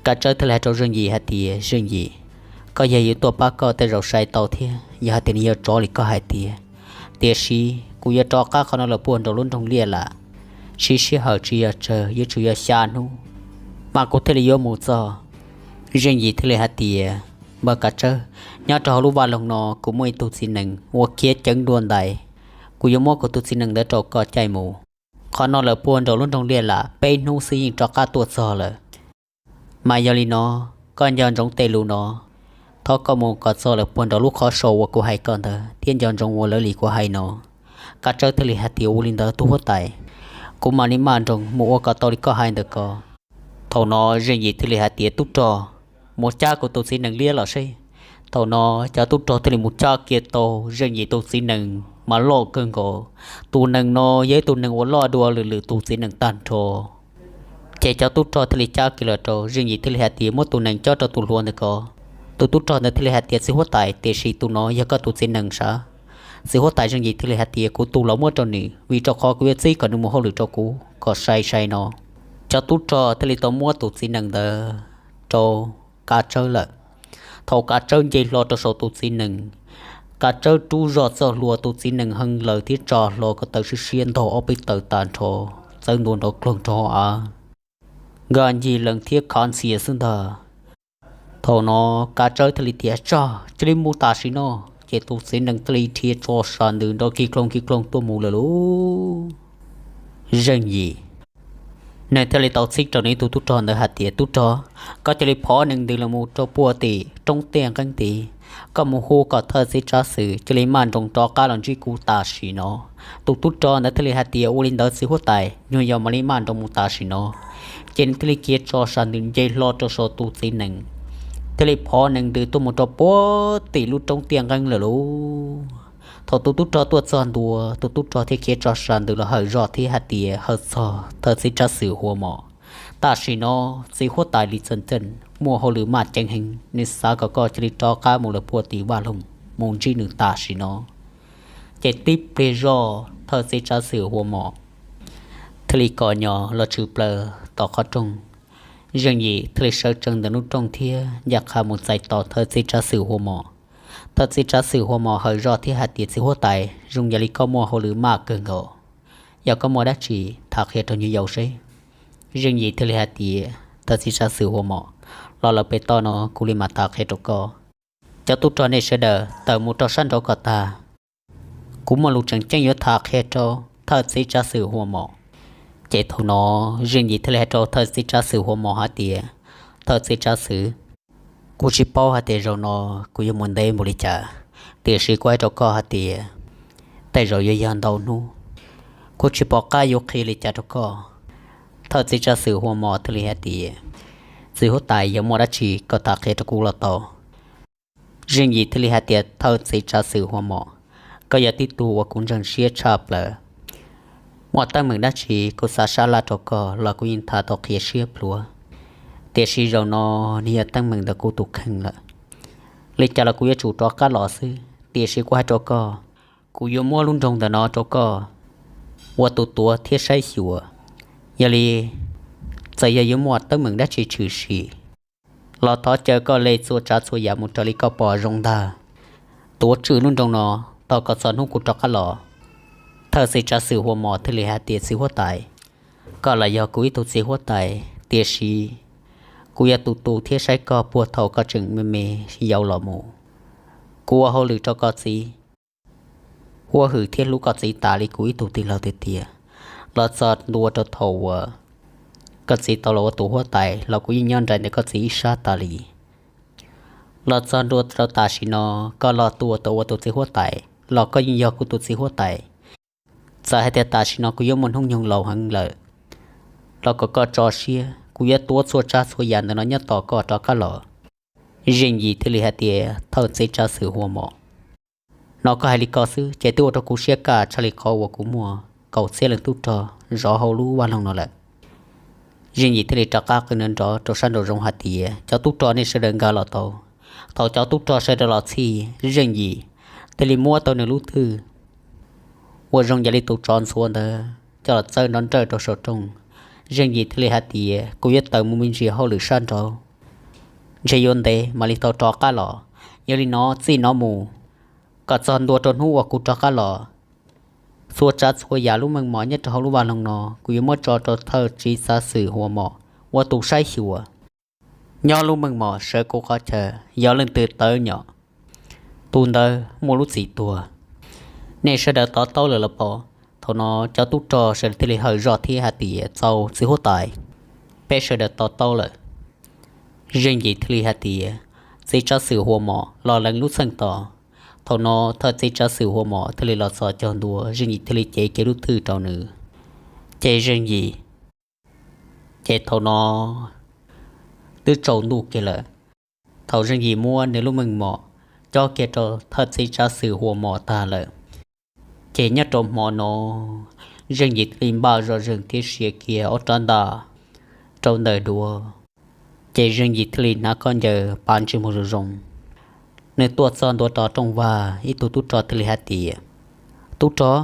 Kav Tsawb thiaj li hais rau Zeej Yim hais tias, Zeej Yim, koj yawg yuav tuaj pab koj tej zaum sai tau thiab, yog hais tias nws yog tsov li koj hais tias. Tiam sis kuv yuav rov qab qhov no lawm puag nraum lub nroog Liaj Lam, siv sij hawm tsis yog tsawg, yuav tsum yog xya hnub mas kuv thiaj li yuav mus txog. Zeej Yim thiaj li hais tias, npawg Kav Tsawb, nyob rau hauv lub vaj loog no kuv muaj ib tug txiv nees uas khiav ceev dua ntais, kuv yuav muab kuv tus txiv nees ntawd rau koj caij mus. Qhov no lawm puag nraum lub nroog Liaj Lam, peb hnub xwb yeej rov qab tuaj txog lawm. Mas yog li no, koj nco ntsoov tej lus no, thov koj mus kom txog lawm puag nraum lub qhov sau uas kuv hais koj ntawd thiab nco ntsoov ua lawv li kuv hais no. Kav Tsawb thiaj li hais tias, ua li ntawd tub huab tais, kuv mam li maj nroos mus ua kom tau li koj hais ntawd ko. Thaum no Zeej Yim thiaj li hais tias, tub rog, mus cab kuv tus txiv nees liab los seb. Thaum no cov tub rog thiaj li mus cab kiag tau Zeej Yim tus txiv nees mas loj kawg nkaus. Tus nees no yog ib tug nees uas loj dua lwm lwm tus txiv nees tag nrho. Ces cov tub rog thiaj li cab kiag los rau, Zeej Yim thiaj li hais tias, muab tus nees cob rau tus hluas ntawd ko. Tus tub rog ntawd thiaj li hais tias, txiv huab tais, tiam sis tus no yog koj tus txiv nees sav? Txiv huab tais Zeej Yim thiaj li hais tias, kuv tu los muab rau nws, vim rau qhov kuv yuav txib kom nws mus hauj lwm rau kuv kom sai sai no. Cov tub rog thiaj li tau muab tus txiv nees ntawd rau Kav Tsawb lawm. Thaum Kav Tsawb nce hlo rau saum tus txiv nees, Kav Tsawb rub zog txoj hlua, tus txiv nees heev laws thiab tsa hlo ko taw siab siab ntaug ob peb taw tag nrho, txawb ntua nrov kloog rau hauv av, nkag ncig lees thiab khav ntxhias xwb ntag. Thaum no Kav Tsawb thiaj li tias, tsog, cia li mus tam sim no. Ces tus txiv nees thiaj li dhia tso sas ntws nrov kig kloog kig kloog tuaj mus lawm lauj. Zeej Yim, nws thiaj li tau txib rau nws ib tug tub rog ntawd hais tias, tub rog, koj cia li phov nees ntws los mus rau puag tim roob tiaj nqeeb tid, koj mus hu kom thawj txiv tsav xwm cia li maj nroos rov qab los ntsib kuv tam sim no. Tus tub rog ntawd thiaj li hais tias, ua li ntawd txiv huab tais, nyuag yog mam li maj nroos mus tam sim no. Ces nws thiaj li khiav tso sas ntws nce hlo rau saum tus txiv nees, thiaj li phov nees ntws tuaj mus rau puag tim lub roob tiaj nqeeb lawm lauj. Thaum tus tub rog tuaj txog ntua, tus tub rog thiaj khiav tso sas ntws los hawm zog thiab hais tias, hawm txog thawj txiv tsav xwm Hua Mos, tam sim no txiv huab tais Lis Txawj Txeej muaj hauj lwm maj ceev heev, nws xav kom koj cia li rov qab mus lawm puag tim vaj loog mus ntsib nws tam sim no. Ces tib pliag zoj thawj txiv tsav xwm Hua Mos thiaj li kom nyo los tshwm plaws tom qhov rooj. Zeej Yim thiaj li sawv tsees ntawm lub rooj thiab ncaj qha mus txais tos thawj txiv tsav xwm Hua Mos. Thawj txiv tsav xwm Hua Mos hawm zog thiab hais tias, Txiv huab tais, zoo yam li koj muaj hauj lwm maj kawg nkaus, yog koj muaj dab tsi tham qhia rau nyuag yaus seb. Zeej Yim thiaj li hais tias, Thawj txiv tsav xwm Hua Mos, los lawm pem toj no kuv li mam tham qhia rau koj. Cov tub rog nej sawv daws tawm mus rau sab nraud kom tag, kuv muaj lus tseem ceeb yuav tham qhia rau thawj txiv tsav xwm Hua Mos. Ces thaum no Zeej Yim thiaj li hais rau thawj txiv tsav xwm Hua Mos hais tias, Thawj txiv tsav xwm, kuv tsis paub hais tias zaum no kuv yuav mus ntev npaum li cas, tiam sis kuv hais rau koj hais tias tej zaum yuav yog ntau hnub, kuv tsis pom qab yuav qhia li cas rau koj. Thawj txiv tsav xwm Hua Mos thiaj li hais tias, Txiv huab tais, yog muaj dab tsi koj tham qhia rau kuv los tau. Zeej Yim thiaj li hais tias, Thawj txiv tsav xwm Hua Mos, koj yog tib tug uas kuv ntseeg siab tshaj plaws. Muaj teeb meem dab tsi kuv xav sab laj rau koj los kuv yeej tham tau qhia siab plhuav, tiam sis zaum no nws yog teeb meem ntawm kuv tus kheej lawm. Li cas los kuv yuav tsum rov qab los xwb, tiam sis kuv hais rau koj, kuv yuav muab lub nroog ntawm no rau koj ua tus tuav thiab saib xyuas. Yog li txawm yog yuav muaj teeb meem dab tsi tshwm sim los thov caw koj li txhua tsav txhua yam mus raws li koj pom zoo ntag. Tuav tswj lub nroog no tos kom txog hnub kuv rov qab los. Thawj txiv tsav xwm Hua Mos thiaj li hais tias, Txiv huab tais, koj los yog kuv ib tug txiv huab tais, tiam sis kuv yog tus tu thiab saib koj puag thaum koj tseem me me yau los mus. Kuv ua hauj lwm rau koj txiv, huab hwm thiab hlub koj txiv tas li kuv ib tug tij laug tiag tiag. Los txog ntua rau thaum uas koj txiv tau los ua tus huab tais los kuv yeej nyob nraim ntawm koj txiv ib sab tas li. Los txog ntua rau tam sim no, koj los tuaj tau ua tus txiv huab tais los koj yeej yog kuv tus txiv huab tais. Txawm hais tias tam sim no kuv yuav muaj hnub nyoog laus heev lawm los kom koj tso siab, kuv yuav tuav txhua tsav txhua yam ntawm no nyob tos koj rov qab los. Zeej Yim thiaj li hais tias, Thawj txiv tsav xwm Hua Mos, hnov koj hais li ko xwb ces twb ua rau kuv siab kaj tshaj li qhov uas kuv muaj kaum txhiab leej tub rog zov hauv lub vaj loog no lawm. Zeej Yim thiaj li rov qab qw nrov nrov rau sab nraum zoov hais tias, Cov tub rog nej sawv daws nkag los tau. Thaum cov tub rog sawv daws los txhij Zeej Yim, thiaj li muab tau nws lub thwj uas zoo yam li tus tsov ntxhuav ntawd coj los txawb nrov nrawj rau saum rooj. Zeej Yim thiaj li hais tias, Kuv yuav tawm mus me ntsis hauj lwm sab nraud, ntshe yuav ntev mam li tau rov qab los. Yog li no txij no mus kom txog ntua rau hnub uas kuv rov qab los, txhua tsav txhua yam lub meej mom nyob rau hauv lub vaj loog no kuv yuav muab tso rau thawj txiv tsav xwm Hua Mos ua tus saib xyuas. Nyob lub meej mom sawv kuv qhov chaw, yog leej twg tawv nyom, tus ntawd muaj lub txim tuag. Nej sawv daws to taub lawm los pom? Thaum no cov tub rog sawv daws thiaj li hawm zog thiab hais tias, Txaus txiv huab tais, peb sawv daws to taub lawm. Zeej Yim thiaj li hais tias, Txiv tsav xwm Hua Mos, los lees lub txheej tos. Thaum no thawj txiv tsav xwm Hua Mos thiaj li los txog caug ntua, Zeej Yim thiaj li cev kiag lub thwj rau nws. Ces Zeej Yim, ces thaum no twb tsaus ntuj kiag lawm. Thaum Zeej Yim muab nws lub meej mom cob kiag rau thawj txiv tsav xwm Hua Mos tag lawm, ces nyob rau hmo no Zeej Yim thiaj li npaj zoj zeeg thiab sia kiag ob rab ntaj rau ntawm duav. Ces Zeej Yim thiaj li hnav khaub ncaws pav ntsej muag zoo zoo. Nws tuaj txog ntua rau rooj vag, ib tug tub rog thiaj li hais tias, Tub rog,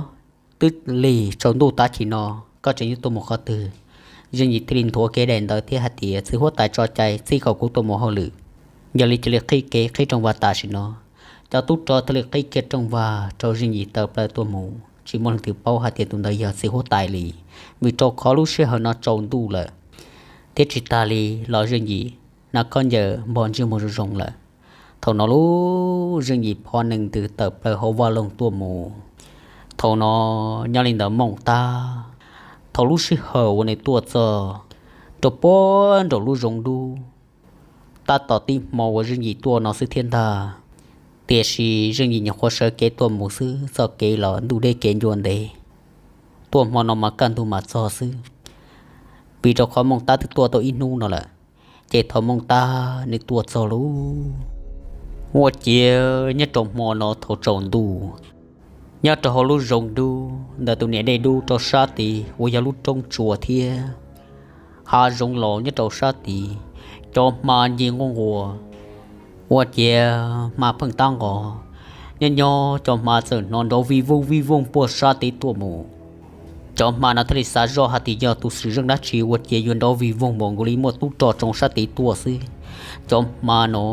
twb lig tsaus ntuj tag kis no, koj tseem yuav tuaj mus qhov twg? Zeej Yim thiaj li nthuav kiag daim ntawv thiab hais tias, Txiv huab tais tso cai txij kom kuv tuaj mus hauj lwm. Yog li cia li qhib kev qhib rooj vag tam sim no. Cov tub rog thiaj li qhib kiag rooj vag rau Zeej Yim tawm plaws tuaj mus, tsis muaj leej twg paub hais tias tus ntawd yog txiv huab tais li, vim rau qhov lub sij hawm no tsaus ntuj lawm. Thiab tsis tas li los Zeej Yim hnav khaub ncaws npog ntsej muag zoo zoo lawm. Thaum no lub Zeej Yim phov nees ntws tawm plaws hauv vaj loog tuaj mus. Thaum no nyob li ntawd mooj tab, thaum lub sij hawm uas nws tuaj txog rau puag nraum lub zoov dub, tab tom tib hmo uas Zeej Yim tuaj no xwb thiab ntag. Tiam sis Zeej Yim nyuam qhuav sawv kev tuaj mus xwb, txoj kev los ntuj deb kev ncua ntev, tuaj hmo no mas kaj ntug mas txog xwb, vim rau qhov mooj tab twb tuaj tau ib hnub no lawm. Ces thaum mooj tab nws tuaj txog lub, ua ciav nyob rau hmo no thaum tsaus ntuj, nyob rau hauv lub zoov dub ntawm tus niam dej dub rau sab tid uas yog lub roob tsuas thiab hav zoov laus nyob rau sab tid, cov hma ncig nquj nquas, ua ciav hma pheej tab nqos. Nyob nyob cov hma txawm hnov nrov vij voog vij voog puag sab tid tuaj mus. Cov hma no thiaj li xav zoj hais tias yog tus xwm txheej dab tsi ua ciav yuav nrov vij voog npaum nkaus li muaj tub rog tsoo sab tid tuaj xwb. Cov hma no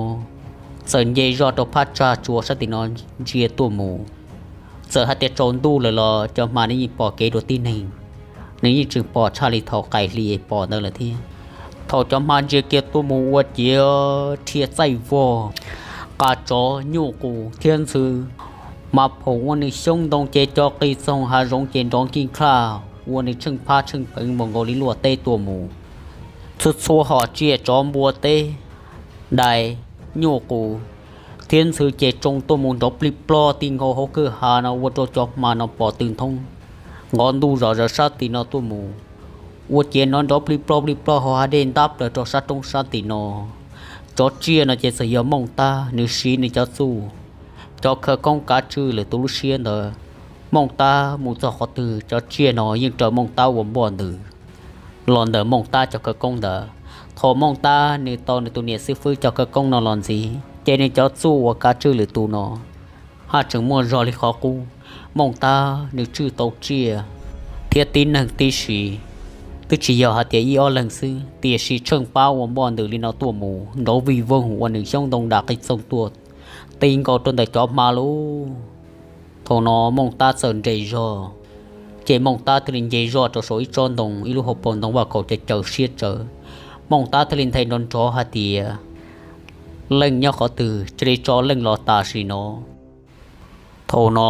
txawm nce zog rau phab tsag tsua sab tim no ntsia tuaj mus. Txawm hais tias tsaus ntuj lawm los cov hma nws yeej pom kev dua tib neeg, nws yeej tseem pom tshaj li thaum qaim hli pom ntawd lawm thiab. Thaum cov hma ntsia kiag tuaj mus ua ciav rhia txaij vog, qas tsov nyuj qus thiab ntxhw mas phoom ua nws xyoob ntoo ces co qis txoog hav zoov ces nrov nkij nklaj ua nws tsheej phab tsheej peev npaum nkaus li luaj teb tuaj mus. Txhua txhua hom tsiaj tsov npua teb, dais, nyuj qus thiab ntxhw ces tsoo tuaj mus nrov plig plog ti nkaus hauv kwj ha no ua rau cov hma no pom tw nthoob nqov ntuj zom zaws sab tim no tuaj mus. Ua ciav nrov nrov plig plog plig plog hauv hav dej ntab plaws rau sab roob sab tim no. Cov tsiaj no ces txawm yog Mooj Tab nws siv nws cov txuj, cov khawv koob kav tswj lwm tus lub siab ntawd. Mooj Tab mus txog qhov twg cov tsiaj no yeej raws Mooj Tab ua npoj ntws los ntawm Mooj Tab cov khawv koob ntawd. Thaum Mooj Tab nws tau nws tus niam xib fwb cov khawv koob no los ntxiv ces nws cov txuj uas kav tswj lwm tus no haj tseem muaj zog li qhov qub. Mooj Tab nws tswj tau tsiaj thiab tib neeg tib si, twb tsis yog hais tias ib ob leeg xwb tiam sis tsheej pab ua npoj ntws li no tuaj mus nrov vij voog ua nws xyoob ntoo dam qis txoog tuaj ti nkaus rau ntawm cov hma lub. Thaum no Mooj Tab txawm nres zog, ces Mooj Tab thiaj li nce zog rau saum ib tsob ntoo ib lub hauv paus ntoo vaj khaum caws caws siab tsawv. Mooj Tab thiaj li nthe nrov nrov hais tias, Leej nyob qhov twg cia li tso leej los tam sim no. Thaum no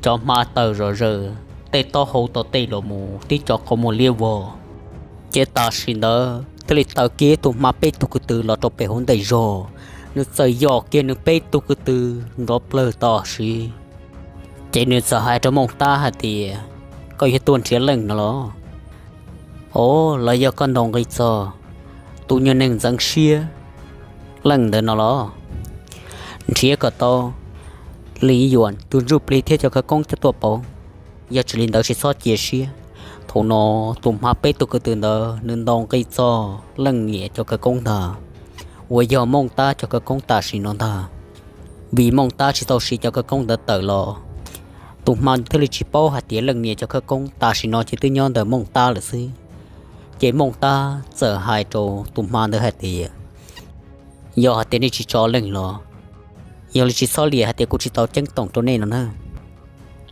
cov hma tawm zom zaws tej taub hau tom tej los mus tib co qhov muag liab vog. Ces tam sim ntawd thiaj li tawm kiag tus hma peb tug kwv tw los rau pem hauv ntej zog. Nws txawm yos kiag nws peb tug kwv tw nrov plawg tam sim, ces nws txawm hais rau Mooj Tab hais tias, Koj yuav tuaj nrhiav leej no los? Os, los yog koj ntaus nqi txog tus nyuag neeg ntxeev siab leej ntawd no los? Nrhiav kom tau li yuam tus ntsuj plig thiab cov khawv koob coj tuaj pauv, yog tsis li ntawd tsis txhob cia siab. Thaum no tus hma peb tug kwv tw ntawd nws ntaus nqi txog leej niam cov khawv koob ntag, uas yog Mooj Tab cov khawv koob tam sim no ntag. Vim Mooj Tab tsis tau siv cov khawv koob ntawd tawm los, tus hma thiaj li tsis paub hais tias leej niam cov khawv koob tam sim no ces twb nyob ntawm Mooj Tab lawm xwb. Ces Mooj Tab txawm hais rau tus hma ntawd hais tias, Yog hais tias nej tsis tso leej los, yog li tsis txhob liam hais tias kuv tsis tau ceeb toom rau nej no na.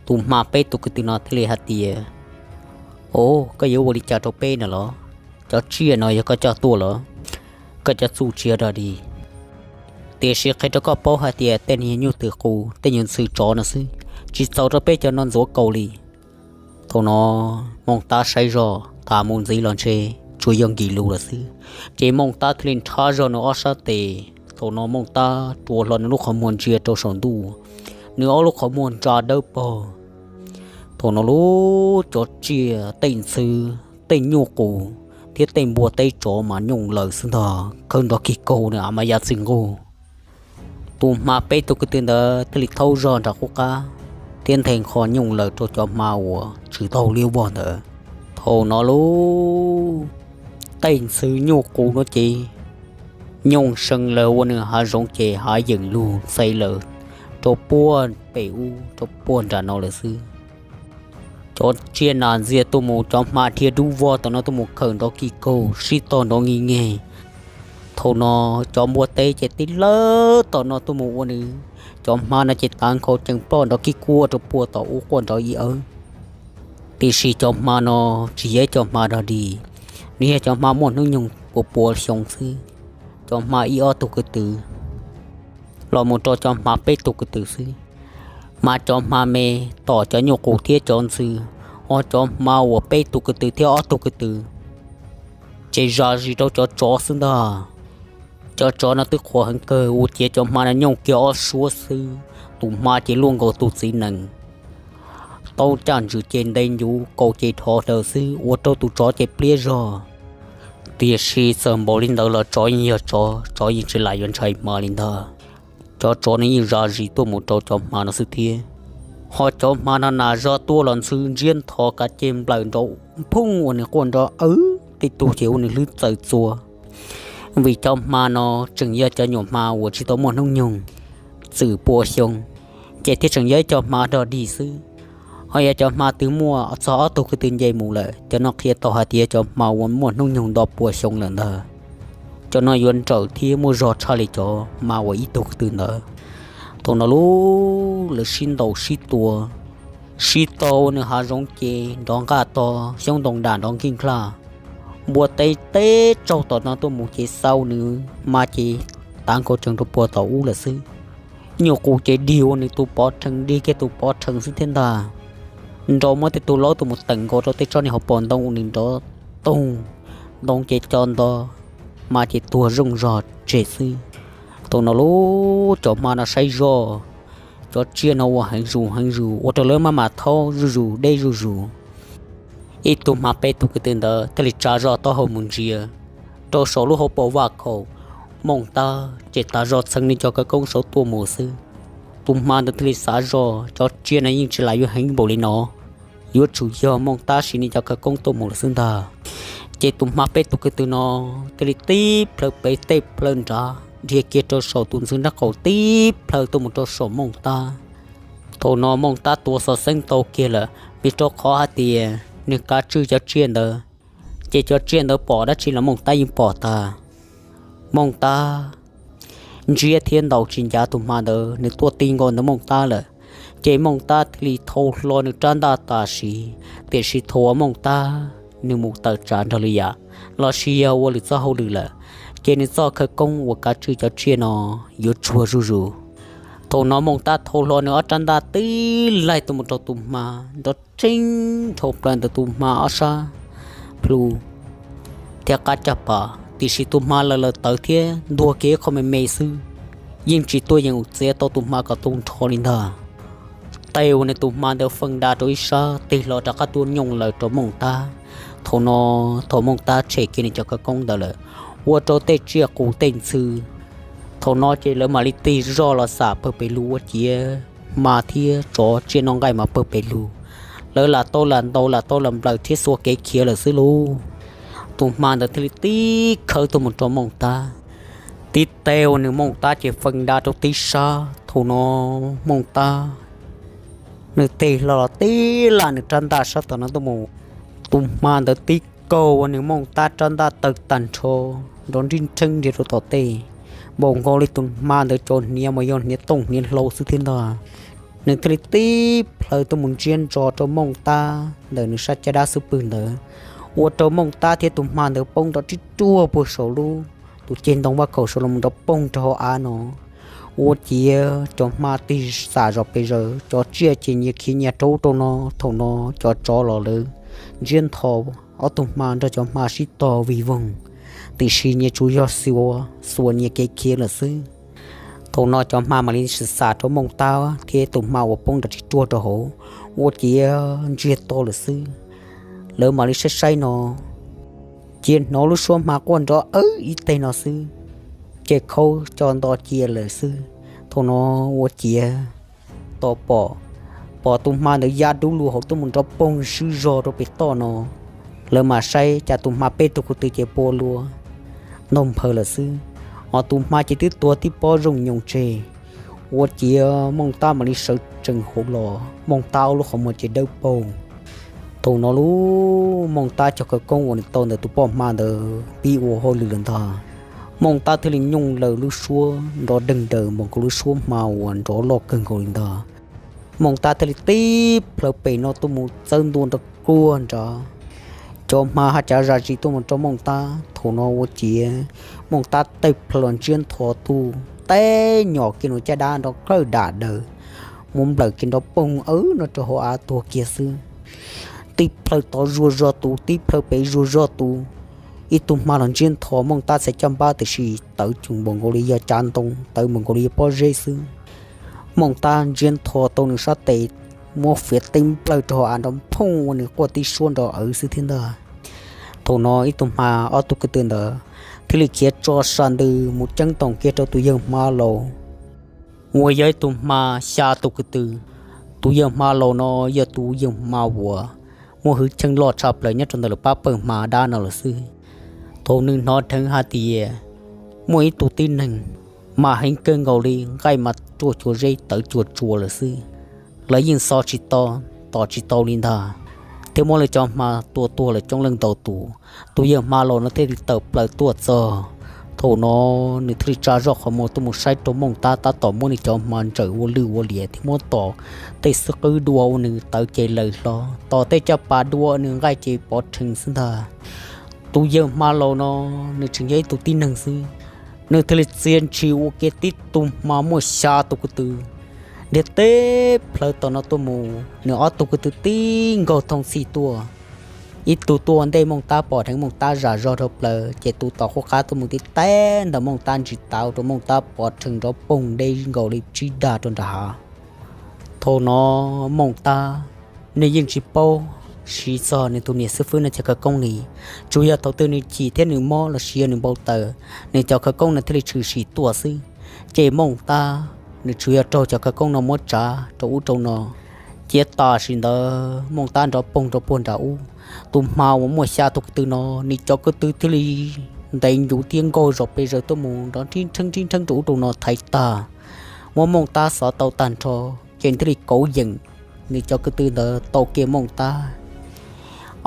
Tus hma peb tug kwv tw no thiaj li hais tias, Os, koj yuav ua li cas rau peb no los? Cov tsiaj no yog koj coj tuaj los? Koj cov txuj tsis yog dog dig, tiam sis qhia rau koj paub hais tias tej niag nyuj twm qus tej nyuag ntxhw tsov no xwb, tsis txaus rau peb cov no ntxuav kaus li. Thaum no Mooj Tab saib zog tas mus ntxiv los ntshe tsuas yog nkis lus lawm xwb, ces Mooj Tab thiaj li nrhab zog nws ob sab tes. Thaum no Mooj Tab rua hlo nws lub qhov muag ntsia rau saum ntuj, nws ob lub qhov muag ntsa dawb paug. Thaum no lub cov tsiaj tej ntxhw, tej nyuj qus thiab tej npua teb tsov mas nyooj lawm xwb ntag, khawb nrov kig kaug nws a mas ya txwj nqug. Tus hma peb tug kwv tw ntawd thiaj li thaub zog nram qub qab thiab nthe nqho nyooj lawm rau cov hma uas tswm taub hau liab vog ntawd. Thaum no lub tej ntxhw nyuj qus no ces nyooj see lawm ua nws hav zoov ces hav yeem lug ntxhe lawm rau puag pem ub rau puag nram no lawm xwb. Cov tsiaj nas ntxiag tuaj mus, cov hma dhia dub vog tom no tuaj mus khawm nrov kig kaug sib tog nrov nki nge. Thaum no cov npua teb ces tib lawv tom no tuaj mus ua nws, cov hma no ces tav nkhaus cees ploj nrov kig kuaj rau puag tom ub quaj nrov ib awb. Tiam sis cov hma no tsis yog ib cov hma dog dig, nws yog cov hma muaj hnub nyoog puas puas xyoo xwb. Cov hma ib ob tug kwv tw los mus rau cov hma peb tug kwv tw xwb. Mas cov hma me tom cov nyuj qus thiab cov ntxhw, ho cov hma uas peb tug kwv tw thiab ob tug kwv tw ces zam zis rau cov tsov xwb ntag. Cov tsov no twb qhuav heev kawg, ua ciav cov hma no nyooj kiag ob suab xwb, tus hma ces luaj nkaus tus txiv nees, taub caj ntswg ces ntev ncuv, kaus ces dhov daws xwb, ua rau tus tsov ces pliab zog. Tiam sis txawm npaum li ntawd los tsov yeej yog tsov, tsov yeej tsis lam yuav ntshai hma li ntag. Cov tsov no yeej zam zis tuaj mus rau cov hma no xwb thiab. Ho cov hma no nas zog tuaj los ntxhw ntsiab nthos kav ceg nplawm nrov phooj ua nws quaj nrov awb, tej tug ces ua nws hlwb txaws txua. Vim cov hma no tseem yog cov nyuam hma uas tsis tau muaj hnub nyoog txwm pua xyoo, ces thiaj tseem yog ib cov hma dog dig xwb. Ho yog cov hma twg muaj txog ob tug kwv tw nce mus lawm, cov no qhia tau hais tias cov hma uas muaj hnub nyoog nto pua xyoo lawm ntag. Cov no yuav nrawm thiab muaj zog tshaj li cov hma uas ib tug ko tw ntawd. Thaum no lub lawv sib ntaus sib tua, sib tau nws hav zoov ces nrov nqaj tog, xyoob ntoo dam nrov nkig nklag. Npua teb teb tsaug tom no tuaj mus ces xau nws hma ces tav nkaus tsees rau puag tom ub lawm xwb. Nyuam qus ces dig ua nws tus pov rhees dig kiag tus pov rhees xwb thiab ntag. Nrov muab tej tug laub tus mus teem nkaus rau tej tsob niag hauv paus ntoo uas nws nrov toog, ntoo ces co nto, hma ces tuag zooj zog tseg xwb. Thaum no lub cov hma no saib zoj, cov tsiaj no ua heev zus heev zus ua rau lawv maj mam thaub zuj zus deb zuj zus. Ib tug hma peb tug ko tw ntawd thiaj li tsa zog taub hau mus ntsia rau saum lub hauv paus vaj khaum. Mooj Tab ces tas zog txheev nws cov khawv koob saud tuaj mus xwb. Tus hma ntawd thiaj li xav zog cov tsiaj no yeej tsis lam yuav heev npaum li no, yuav tsum yog Mooj Tab siv nws cov khawv koob tuaj mus lawm xwb ntag. Ces tus hma peb tug ko tw no thiaj li tib plhaw pem tej plhaw nrad dhia kiag rau saum tus ntxhw nraub qaum tib plhaw tuaj mus rau saum Mooj Tab. Thaum no Mooj Tab tuav xov xeeb tau kiag lawm vim rau qhov hais tias nws kav tswj cov tsiaj ntawd, ces cov tsiaj ntawd pom dab tsi los Mooj Tab yeej pom tag. Mooj Tab ntsiab thiab ntaus tsis ncav tus hma ntawd, nws tuaj ti nkaus ntawm Mooj Tab lawm. Ces Mooj Tab thiaj li thau hlo nws rab ntaj tam sim, tiam sis thaum uas Mooj Tab nws mus tawm tsam nrog lwm yam lossis yog ua lwm txoj hauj lwm lawm, ces nws txoj khawv koob uas kav tswj cov tsiaj no yuav tsuag zuj zus. Thaum no Mooj Tab thau hlo nws ob rab ntaj tib laig tuaj mus rau tus hma, nrov tseeb dhau plaws ntawm tus hma ob sab plhu thiab qab caj pas, tiam sis tus hma lawv lawv tawv thiab ntuag kiag ib qho me me xwb, yeej tsis tuaj yeem txiav tau tus hma kom tu nrho li ntag. Tes uas nws tus hma ntawd feej da rau ib sab tig hlo rov qab tuaj nyooj lawm rau Mooj Tab. Thaum no, thaum Mooj Tab tshem kiag nws cov khawv koob ntawd lawm, ua rau tej tsiaj qus tej ntxhw thaum no ces lawv mam li tig zoj los xam pawg pes lug ua ciav hma thiab tsov tsiaj noj nqaij mas pawg pes lug. Lawv lam tau lam ntaus lam tau lam nplawm thiab xuas kev khiav lawm xwb lauj. Tus hma ntawd thiaj li tib khawv tuaj mus rau Mooj Tab. Tib teg uas nws Mooj Tab ces feej da rau tib sab. Thaum no Mooj Tab nws tig hlo los tib lam nws rab ntaj sab tom no tuaj mus. Tus hma ntawd tib kaug uas nws Mooj Tab rab ntaj tawg tag nrho, nrov nrib nrheeb nrhiav rau tom tej, npaum nkaus li tus hma ntawd cov hniav mas yog hniav tooj hniav hlau xwb thiab ntag. Nws thiaj li tib plhaw tuaj mus ntsiab ntso rau Mooj Tab ntawm nws sab caj dab xub pwg ntawd, ua rau Mooj Tab thiab tus hma ntawd poob nrov tib ruaj puag saum lub tus ceg ntoo vaj khaum saud los nrov poog rau hauv av no. Ua ciav cov hma tig xam zos pes zaws, cov tsiaj ces nyias khiav nyias rau ub rau no. Thaum no cov tsov los lawv ntsiab ntho, ob tug hma nrog cov hma sib tog vig voog, tiam sis nyias tsuas yog xuas xuas nyias kev khiav lawm xwb. Thaum no cov hma mam li xam rau Mooj Tab thiab tus hma uas poob nrov tib ruaj rau hauv, ua ciav ntsiag to lawm xwb. Lawv mam li saib saib no, cia hnov lub suab hma quaj nrov awb ib teg no xwb, ces khaub co nto cia lawm xwb. Thaum no ua ciav tos pom, pom tus hma ntawd ya dub lug hauv tuaj mus nrov poog swb zog rau pem toj no. Lawv mam saib cas tus hma peb tug ko tw ces pua lua ntaug nphaws lawm xwb, hos tus hma ces twb tuag tib pob zooj nyoos tseg. Ua ciav Mooj Tab mam li sawv tsees hauv los, Mooj Tab ob lub qhov muag ces dawb paug. Thaum no lub Mooj Tab cov khawv koob uas nws tau ntawm tus poj hma ntawd pib ua hauj lwm lawm ntag. Mooj Tab thiaj li nyooj lawm lub suab nrov deeg daws npaum nkaus lub suab hma uas nrov loj kawg nkaus li ntag. Mooj Tab thiaj li tib plhaw pem no tuaj mus txawb ntua nrov kuag nrad. Cov hma haj cav zam zis tuaj mus rau Mooj Tab. Thaum no ua ciav Mooj Tab tib plhaw los ntsiab ntho tuaj, teb nyom kiag nws caj dab nrov kawg dam daws, mus nplawm kiag nrov poog awb no rau hauv av tuag kiag xwb. Tib plhaw tod zuag zog tus, tib plhaw pem zuag zog tus. Ib tug hma los ntsiab ntho Mooj Tab txhais caj npab tiam sis tawv cuag npaum nkaus li yog cav ntoo, tawv npaum nkaus li yog pob zeb xwb. Mooj Tab ntsiab ntho tau nws sab tes, muab fiav tib nplawm rau hauv av nrov phooj ua nws quaj tib suab nrov awv xwb thiab ntag. Thaum no ib tug hma ob tug ko tw ntawd thiaj li khiav tso sa ntws mus ceeb toom kiag rau tus yawg hma laus uas yog ib tug hma xya tug ko tw. Tus yawg hma laus no yog tus yawg hma uas muaj hwj chim loj tshaj plaws nyob rau ntawm lawv pab pawg hma dab no lawm xwb. Thaum nws hnov dheev hais tias muaj ib tug tib neeg mas heev kawg nkaus li, nqaij mas ruaj cuag zeb tawv cuag tsua lawm xwb, lawv yeej xo tsis tau, tom tsis tau li ntag, thiab muab lawv cov hma tua tuag lawm coob leej ntau tus. Tus yawg hma laus no thiaj li tawm plaws tuaj txog. Thaum no nws thiaj li tsa zoj qhov muag tuaj mus saib rau Mooj Tab, tab tom muab nws cov hma ntsawm ua lwj ua liam thiab muab tom tej xub qwb dua ua nws tawv ces laws hlo, tom tej caj pas dua nws nqaij ces pov rhees xwb ntag. Tus yawg hma laus no nws tseem yog ib tug tib neeg xwb, nws thiaj li txia ntshis ua kiag tib tug hma muaj xya tus ko tw ntiag teb plhawv tom no tuaj mus. Nws ob tug ko tw tib nkaug thooj txhij tuaj, ib tug tuaj ua ntej Mooj Tab pom dheev Mooj Tab zam zog dhau plaws, ces tus tom qub qab tuaj mus tib tav ntawm Mooj Tab ntsis tav ua rau Mooj Tab pov rhees nrov poog deb nkaus li tsib dag rau nram hav. Thaum no Mooj Tab nws yeej tsis paub siv txog nws tus niam xib fwb no cov khawv koob li, tsuas yog thaum twg nws chim thiab nws mob los sis yog nws npau taws, nws cov khawv koob no thiaj li tshwm sim tuaj xwb. Ces Mooj Tab nws tsuas yog raug cov khawv koob no muab tsav rau ub rau no. Ces tam sim ntawd Mooj Tab nrov poog rau puag nram ub, tus hma uas muaj xya tus ko tw no, nws cov ko tw thiaj li ntev ncuv thiab nkaug zom pes zaws tuaj mus nrov nrhib nrheeb nrhib nrheeb rau ub rau no thaiv tag, muab Mooj Tab xov tau tag nrho, ces thiaj li kauv yeem nws cov ko tw ntawd tau kiag Mooj Tab.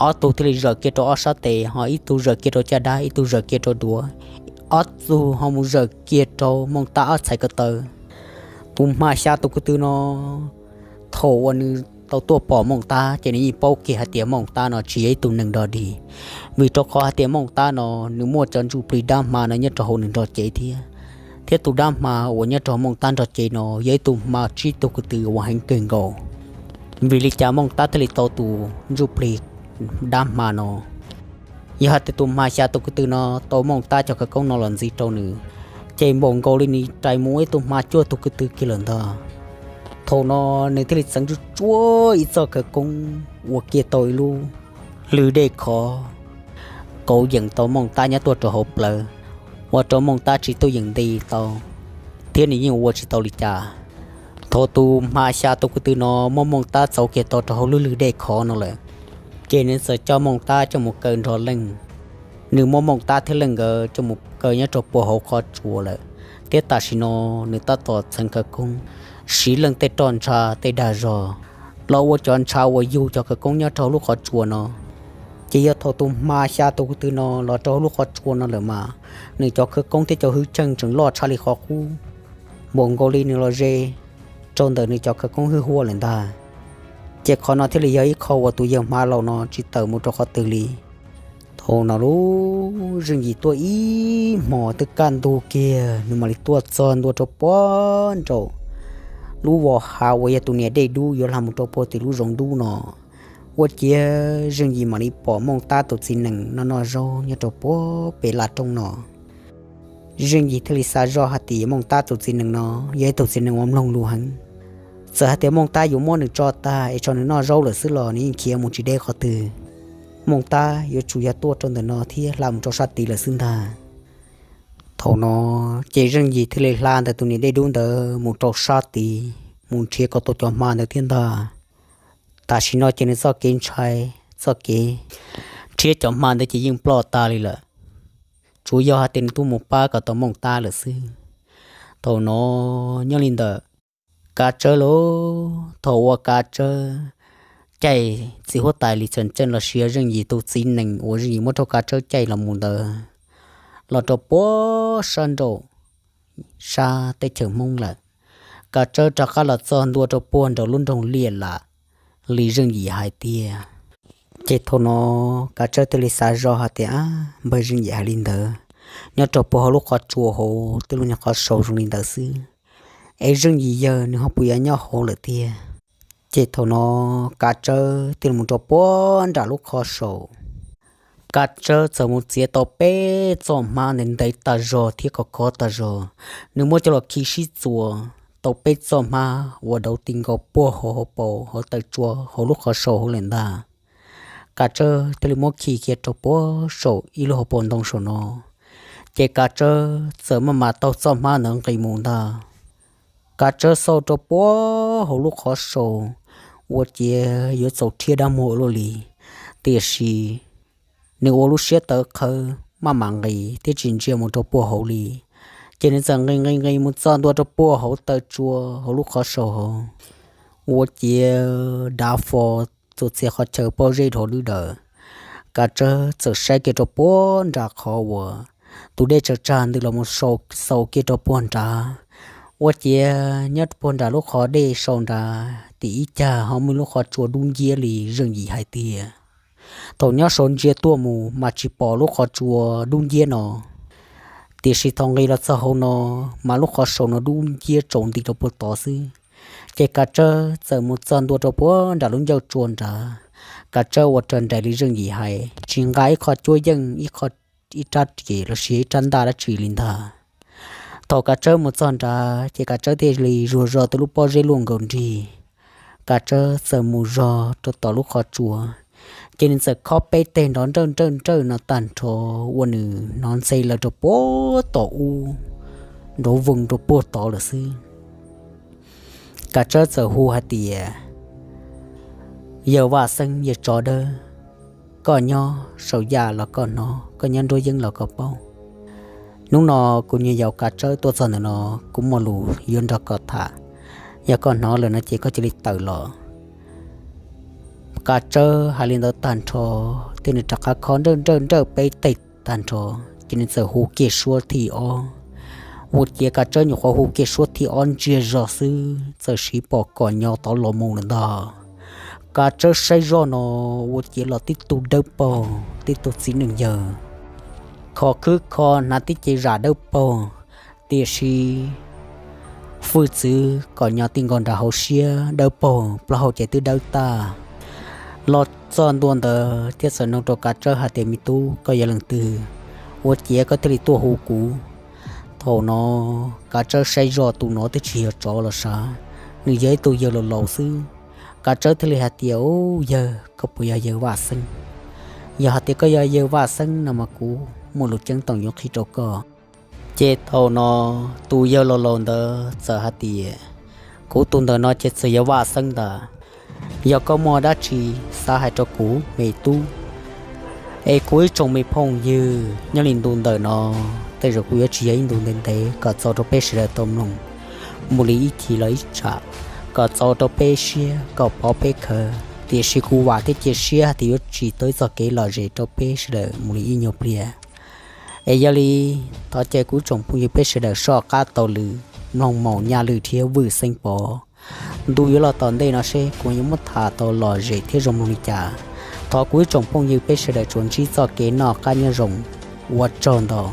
Ob tug thiaj li zawm kiag rau ob sab tes, ho ib tug zawm kiag rau caj dab, ib tug zawm kiag rau duav, ob tug ho mus zawm kiag rau Mooj Tab ob txhais ko taw. Tus hma xya tus ko tw no, thaum uas nws tau tuaj pom Mooj Tab ces nws yeej paub kiag hais tias Mooj Tab no tsis yog ib tug neeg dog dig, vim rau qhov hais tias Mooj Tab no nws muaj cov ntsuj plig dab hma no nyob rau hauv nws nrog cev thiab. Thiab tus dab hma uas nyob rau Mooj Tab nrog cev no yog ib tug hma tsib tug ko tw uas heev kawg nkaus. Vim li cas Mooj Tab thiaj li tau tus ntsuj plig dab hma no? Yog hais tias tus hma xya tus ko tw no tau Mooj Tab cov khawv koob no los ntxiv rau nws, ces npaum nkaus li nws rais mus ua ib tug hma cuaj tus ko tw kiag lawm ntag. Thaum no nws thiaj li txeev tsuj tsuab ib txoj khawv koob ua kiag tau ib lub lwg dej khov kauv yeem tau Mooj Tab nyob tuaj rau hauv plawv, ua rau Mooj Tab tsis tuaj yeem nti tau, thiab nws yeej ua tsis tau li cas. Thaum tus hma xya tus ko tw no muab Mooj Tab txauv kiag tau rau hauv lub lwg dej khov no lawm, ces nws txawm coj Mooj Tab coj mus kaw nrog Leej. Nws muab Mooj Tab thiab Leej nkawd coj mus kaw nyob rau puag hauv qhov tsua lawm, thiab tam sim no nws tab tom txeev khawv koob, siv Leej tej roj ntsha tej dag zog los ua cov ntsha uas yug cov khawv koob nyob rau hauv lub qhov tsua no. Ces yog thaum tus hma xya tus ko tw no los rau hauv lub qhov tsua no lawm mas, nws cov khawv koob thiab cov hwj chim tseem loj tshaj li qhov qub, npaum nkaus li nws los ze rau ntawm nws cov khawv koob hwj huam lawm ntag. Ces qhov no thiaj li yog ib qho uas tus yawg hma laus no tsis tawm mus rau qhov twg li. Thaum no lub Zeej Yim tuaj ib hmos twb kaj ntug kiag, nws mam li tuaj txog ntua rau puag nraum lub vos hav uas yog tus niam dej dub yuav hla mus rau puag tim lub zoov dub no. Ua ciav Zeej Yim mam li pom Mooj Tab tus txiv nees noj noj zaub nyob rau puag pem laj roob no. Zeej Yim thiaj li xav zoj hais tias Mooj Tab tus txiv nees no yog ib tug txiv nees uas mloog lus heev. Txawm hais tias Mooj Tab yuav muab nws tso tag es tso nws noj zaub lawm xwb los nws yeej khiav mus tsis deb qhov twg. Mooj Tab yuav tsum yog tuaj rau ntawm no thiab hla mus rau sab tid lawm xwb ntag. Thaum no ces Zeej Yim thiaj li hla ntawm tus niam dej dub ntawd mus rau sab tid mus nrhiav kom tau cov hma ntawd thiab ntag. Tam sim no ces nws txoj kev ntshai, txoj kev nrhiav cov hma ntawd ces yeej ploj tas li lawm. Tsuas yog hais tias nws tuaj mus pab kom tau Mooj Tab lawm xwb. Thaum no nyob li ntawm Kav Tsawb lauj, thaum uas Kav Tsawb caij txiv huab tais Lis Txawm Tseej los sis Zeej Yim tus txiv nees uas Zeej Yim muab rau Kav Tsawb caij los mus ntawd los rau puag sab nraum sab teb chaws Hmoob lawm, Kav Tsawb rov qab los txog ntua rau puag nraum lub nroog Liaj Lam li Zeej Yim hais tiag. Ces thaum no Kav Tsawb thiaj li xav zoj hais tias, npawg, Zeej Yim hais li ntawd, nyob rau puag hauv lub qhov tsua hauv tej lub nyuag qhov saud zoo li ntawd xwb, es Zeej Yim yawg nws ho puas yuav nyob hauv lawm tiag? Ces thaum no Kav Tsawb thiaj li mus rau puag nram lub qhov saud. Kav Tsawb txawm mus txiav tau peb txoj hmab ntev ntev tas zog thiab khov khov tas zog, nws muab coj los khi sib txuas tau peb txoj hmab uas dauv ti nkaus puag hauv hauv paus hauv taw tsua hauv lub qhov saud hauv lawm ntag. Kav Tsawb thiaj li muab khi kiag rau puag saum ib lub hauv paus ntoo saum no. Ces Kav Tsawb txawm maj mam taug txoj hmab ntawd nqis mus ntag. Kav Tsawb xauj rau puag hauv lub qhov saud, ua ciav yuav txaus rhiab dab muag ua luaj li, tiam sis nws ua lub siab tawv qhawv maj mam nqis thiab tsis ntsia mus rau puag hauv li. Ces nws txawm nqis nqis nqis mus txog ntua rau puag hauv taw tsua hauv lub qhov saud hauv, ua ciav dav fo txuas txias qhov chaw pob zeb dhau dwb daws. Kav Tsawb txawm saib kiag rau puag nram qhov uas tus dej tsaws tsag ntws los mus xaus kiag rau puag nrad. Ua ciav nyob puag nram lub qhov dej sau nrad tim ib cag ho muaj lub qhov tsua dub nciab li zeej yim hais tias. Thaum nyob sau ntsia tuaj mus mas tsis pom lub qhov tsua dub nciab no, tiam sis thaum nqis los txog hauv no mas lub qhov sau no dub nciab tsaus nti rau puag tod xwb. Ces Kav Tsawb txawm mus txog ntua rau puag nram lub ncauj tsua nrad. Kav Tsawb ua raws nraim li zeej yim hais, tsis nqa ib qho cuab yeej ib qho, ib rab riam los sis ib rab ntaj dab tsi li ntag. Thaum Kav Tsawb mus txog nrad ces Kav Tsawb thiaj li zuag zog tus lub pob zeb luaj nkaus nrig. Kav Tsawb txawm mus zog rau tom lub qhov tsua, ces nws txawm khob peb teg nrov nrawj nrawj nrawj no tag nrho, ua nws hnov ntxhe lawv rau puag tom ub, nrov voo rau puag tod lawm xwb. Kav Tsawb txawm hu hais tias, Yawg Vaj Xeeb, yawg tsov dawb, koj nyob saum yaj los koj hnov, koj nyob nruab yeeb los koj paub. Hnub no kuv nyuam yaus Kav Tsawb tuaj txog ntawm no, kuv muaj lus yuav nrog koj tham. Yog koj hnov lawm no ces koj cia li tawm los. Kav Tsawb hais li ntawd tag nrho, thiab nws rov qab khob nrawj nrawj nrawj peb teg tag nrho, ces nws txawm hu kiag suab thib ob. Ua ciav Kav Tsawb nyuam qhuav hu kiag suab thib ob ntsiag zog xwb txawm siv pom kom nyo tod los mus lawm ntag. Kav Tsawb saib zoj no ua ciav los tib tug dawb paug, tib tug txiv neej yawg, kho khwb kho hnav tib ce zam dawb paug, tiam sis hwj txwv kom nyo ti nkaus nram hauv siab dawb paug, plaub hau ces twb dawb tag. Los txog ntua ntawd thiaj txawm nug rau Kav Tsawb hais tias, Me tub, koj yog leej twg? Ua ciav koj thiaj li tuaj hu kuv? Thaum no Kav Tsawb saib zoj tus no twb tsis yog tsov los sav, nws yog ib tug yawg laus laus xwb. Kav Tsawb thiaj li hais tias, Ub, yawg, koj puas yog yawg Vaj Xeeb? Yog hais tias koj yog yawg Vaj Xeeb no mas kuv muaj lus ceeb toom yuav qhia rau koj. Ces thaum no tus yawg laus laus ntawd txawm hais tias, Kuv tus ntawm no ces txawm yog Vaj Xeeb ntag. Yog koj muaj dab tsi xav hais rau kuv me tub, es kuv ib tsoom me phooj ywg nyob li ntu ntawm no, tej zaum kuv yuav tsis yog ib ntu ntev ntev kom txaus rau peb sawv daws tau mloog mus li ib chim los ib tsam, kom txaus rau peb siab kom pov peb khawv. Tiam sis kuv vam thiab cia siab hais tias yuav tsim tau ib txoj kev lom zem rau peb sawv daws mus li ib nyuag pliag. Es yog li, thov caw kuv tsoom phooj ywg peb sawv daws soj qab taug lw mloog Maum Nyaj Lwj thiab Vwj Xeeb Pov. Ntu yuav los tom ntej no seb kuv yuav muab tham tau lom zem thiab zoo mloog li cas. Thov kuv ib tsoom phooj ywg peb sawv daws tsuas ntsib txoj kev noj qab nyob zoo. Ua tsaug ntau.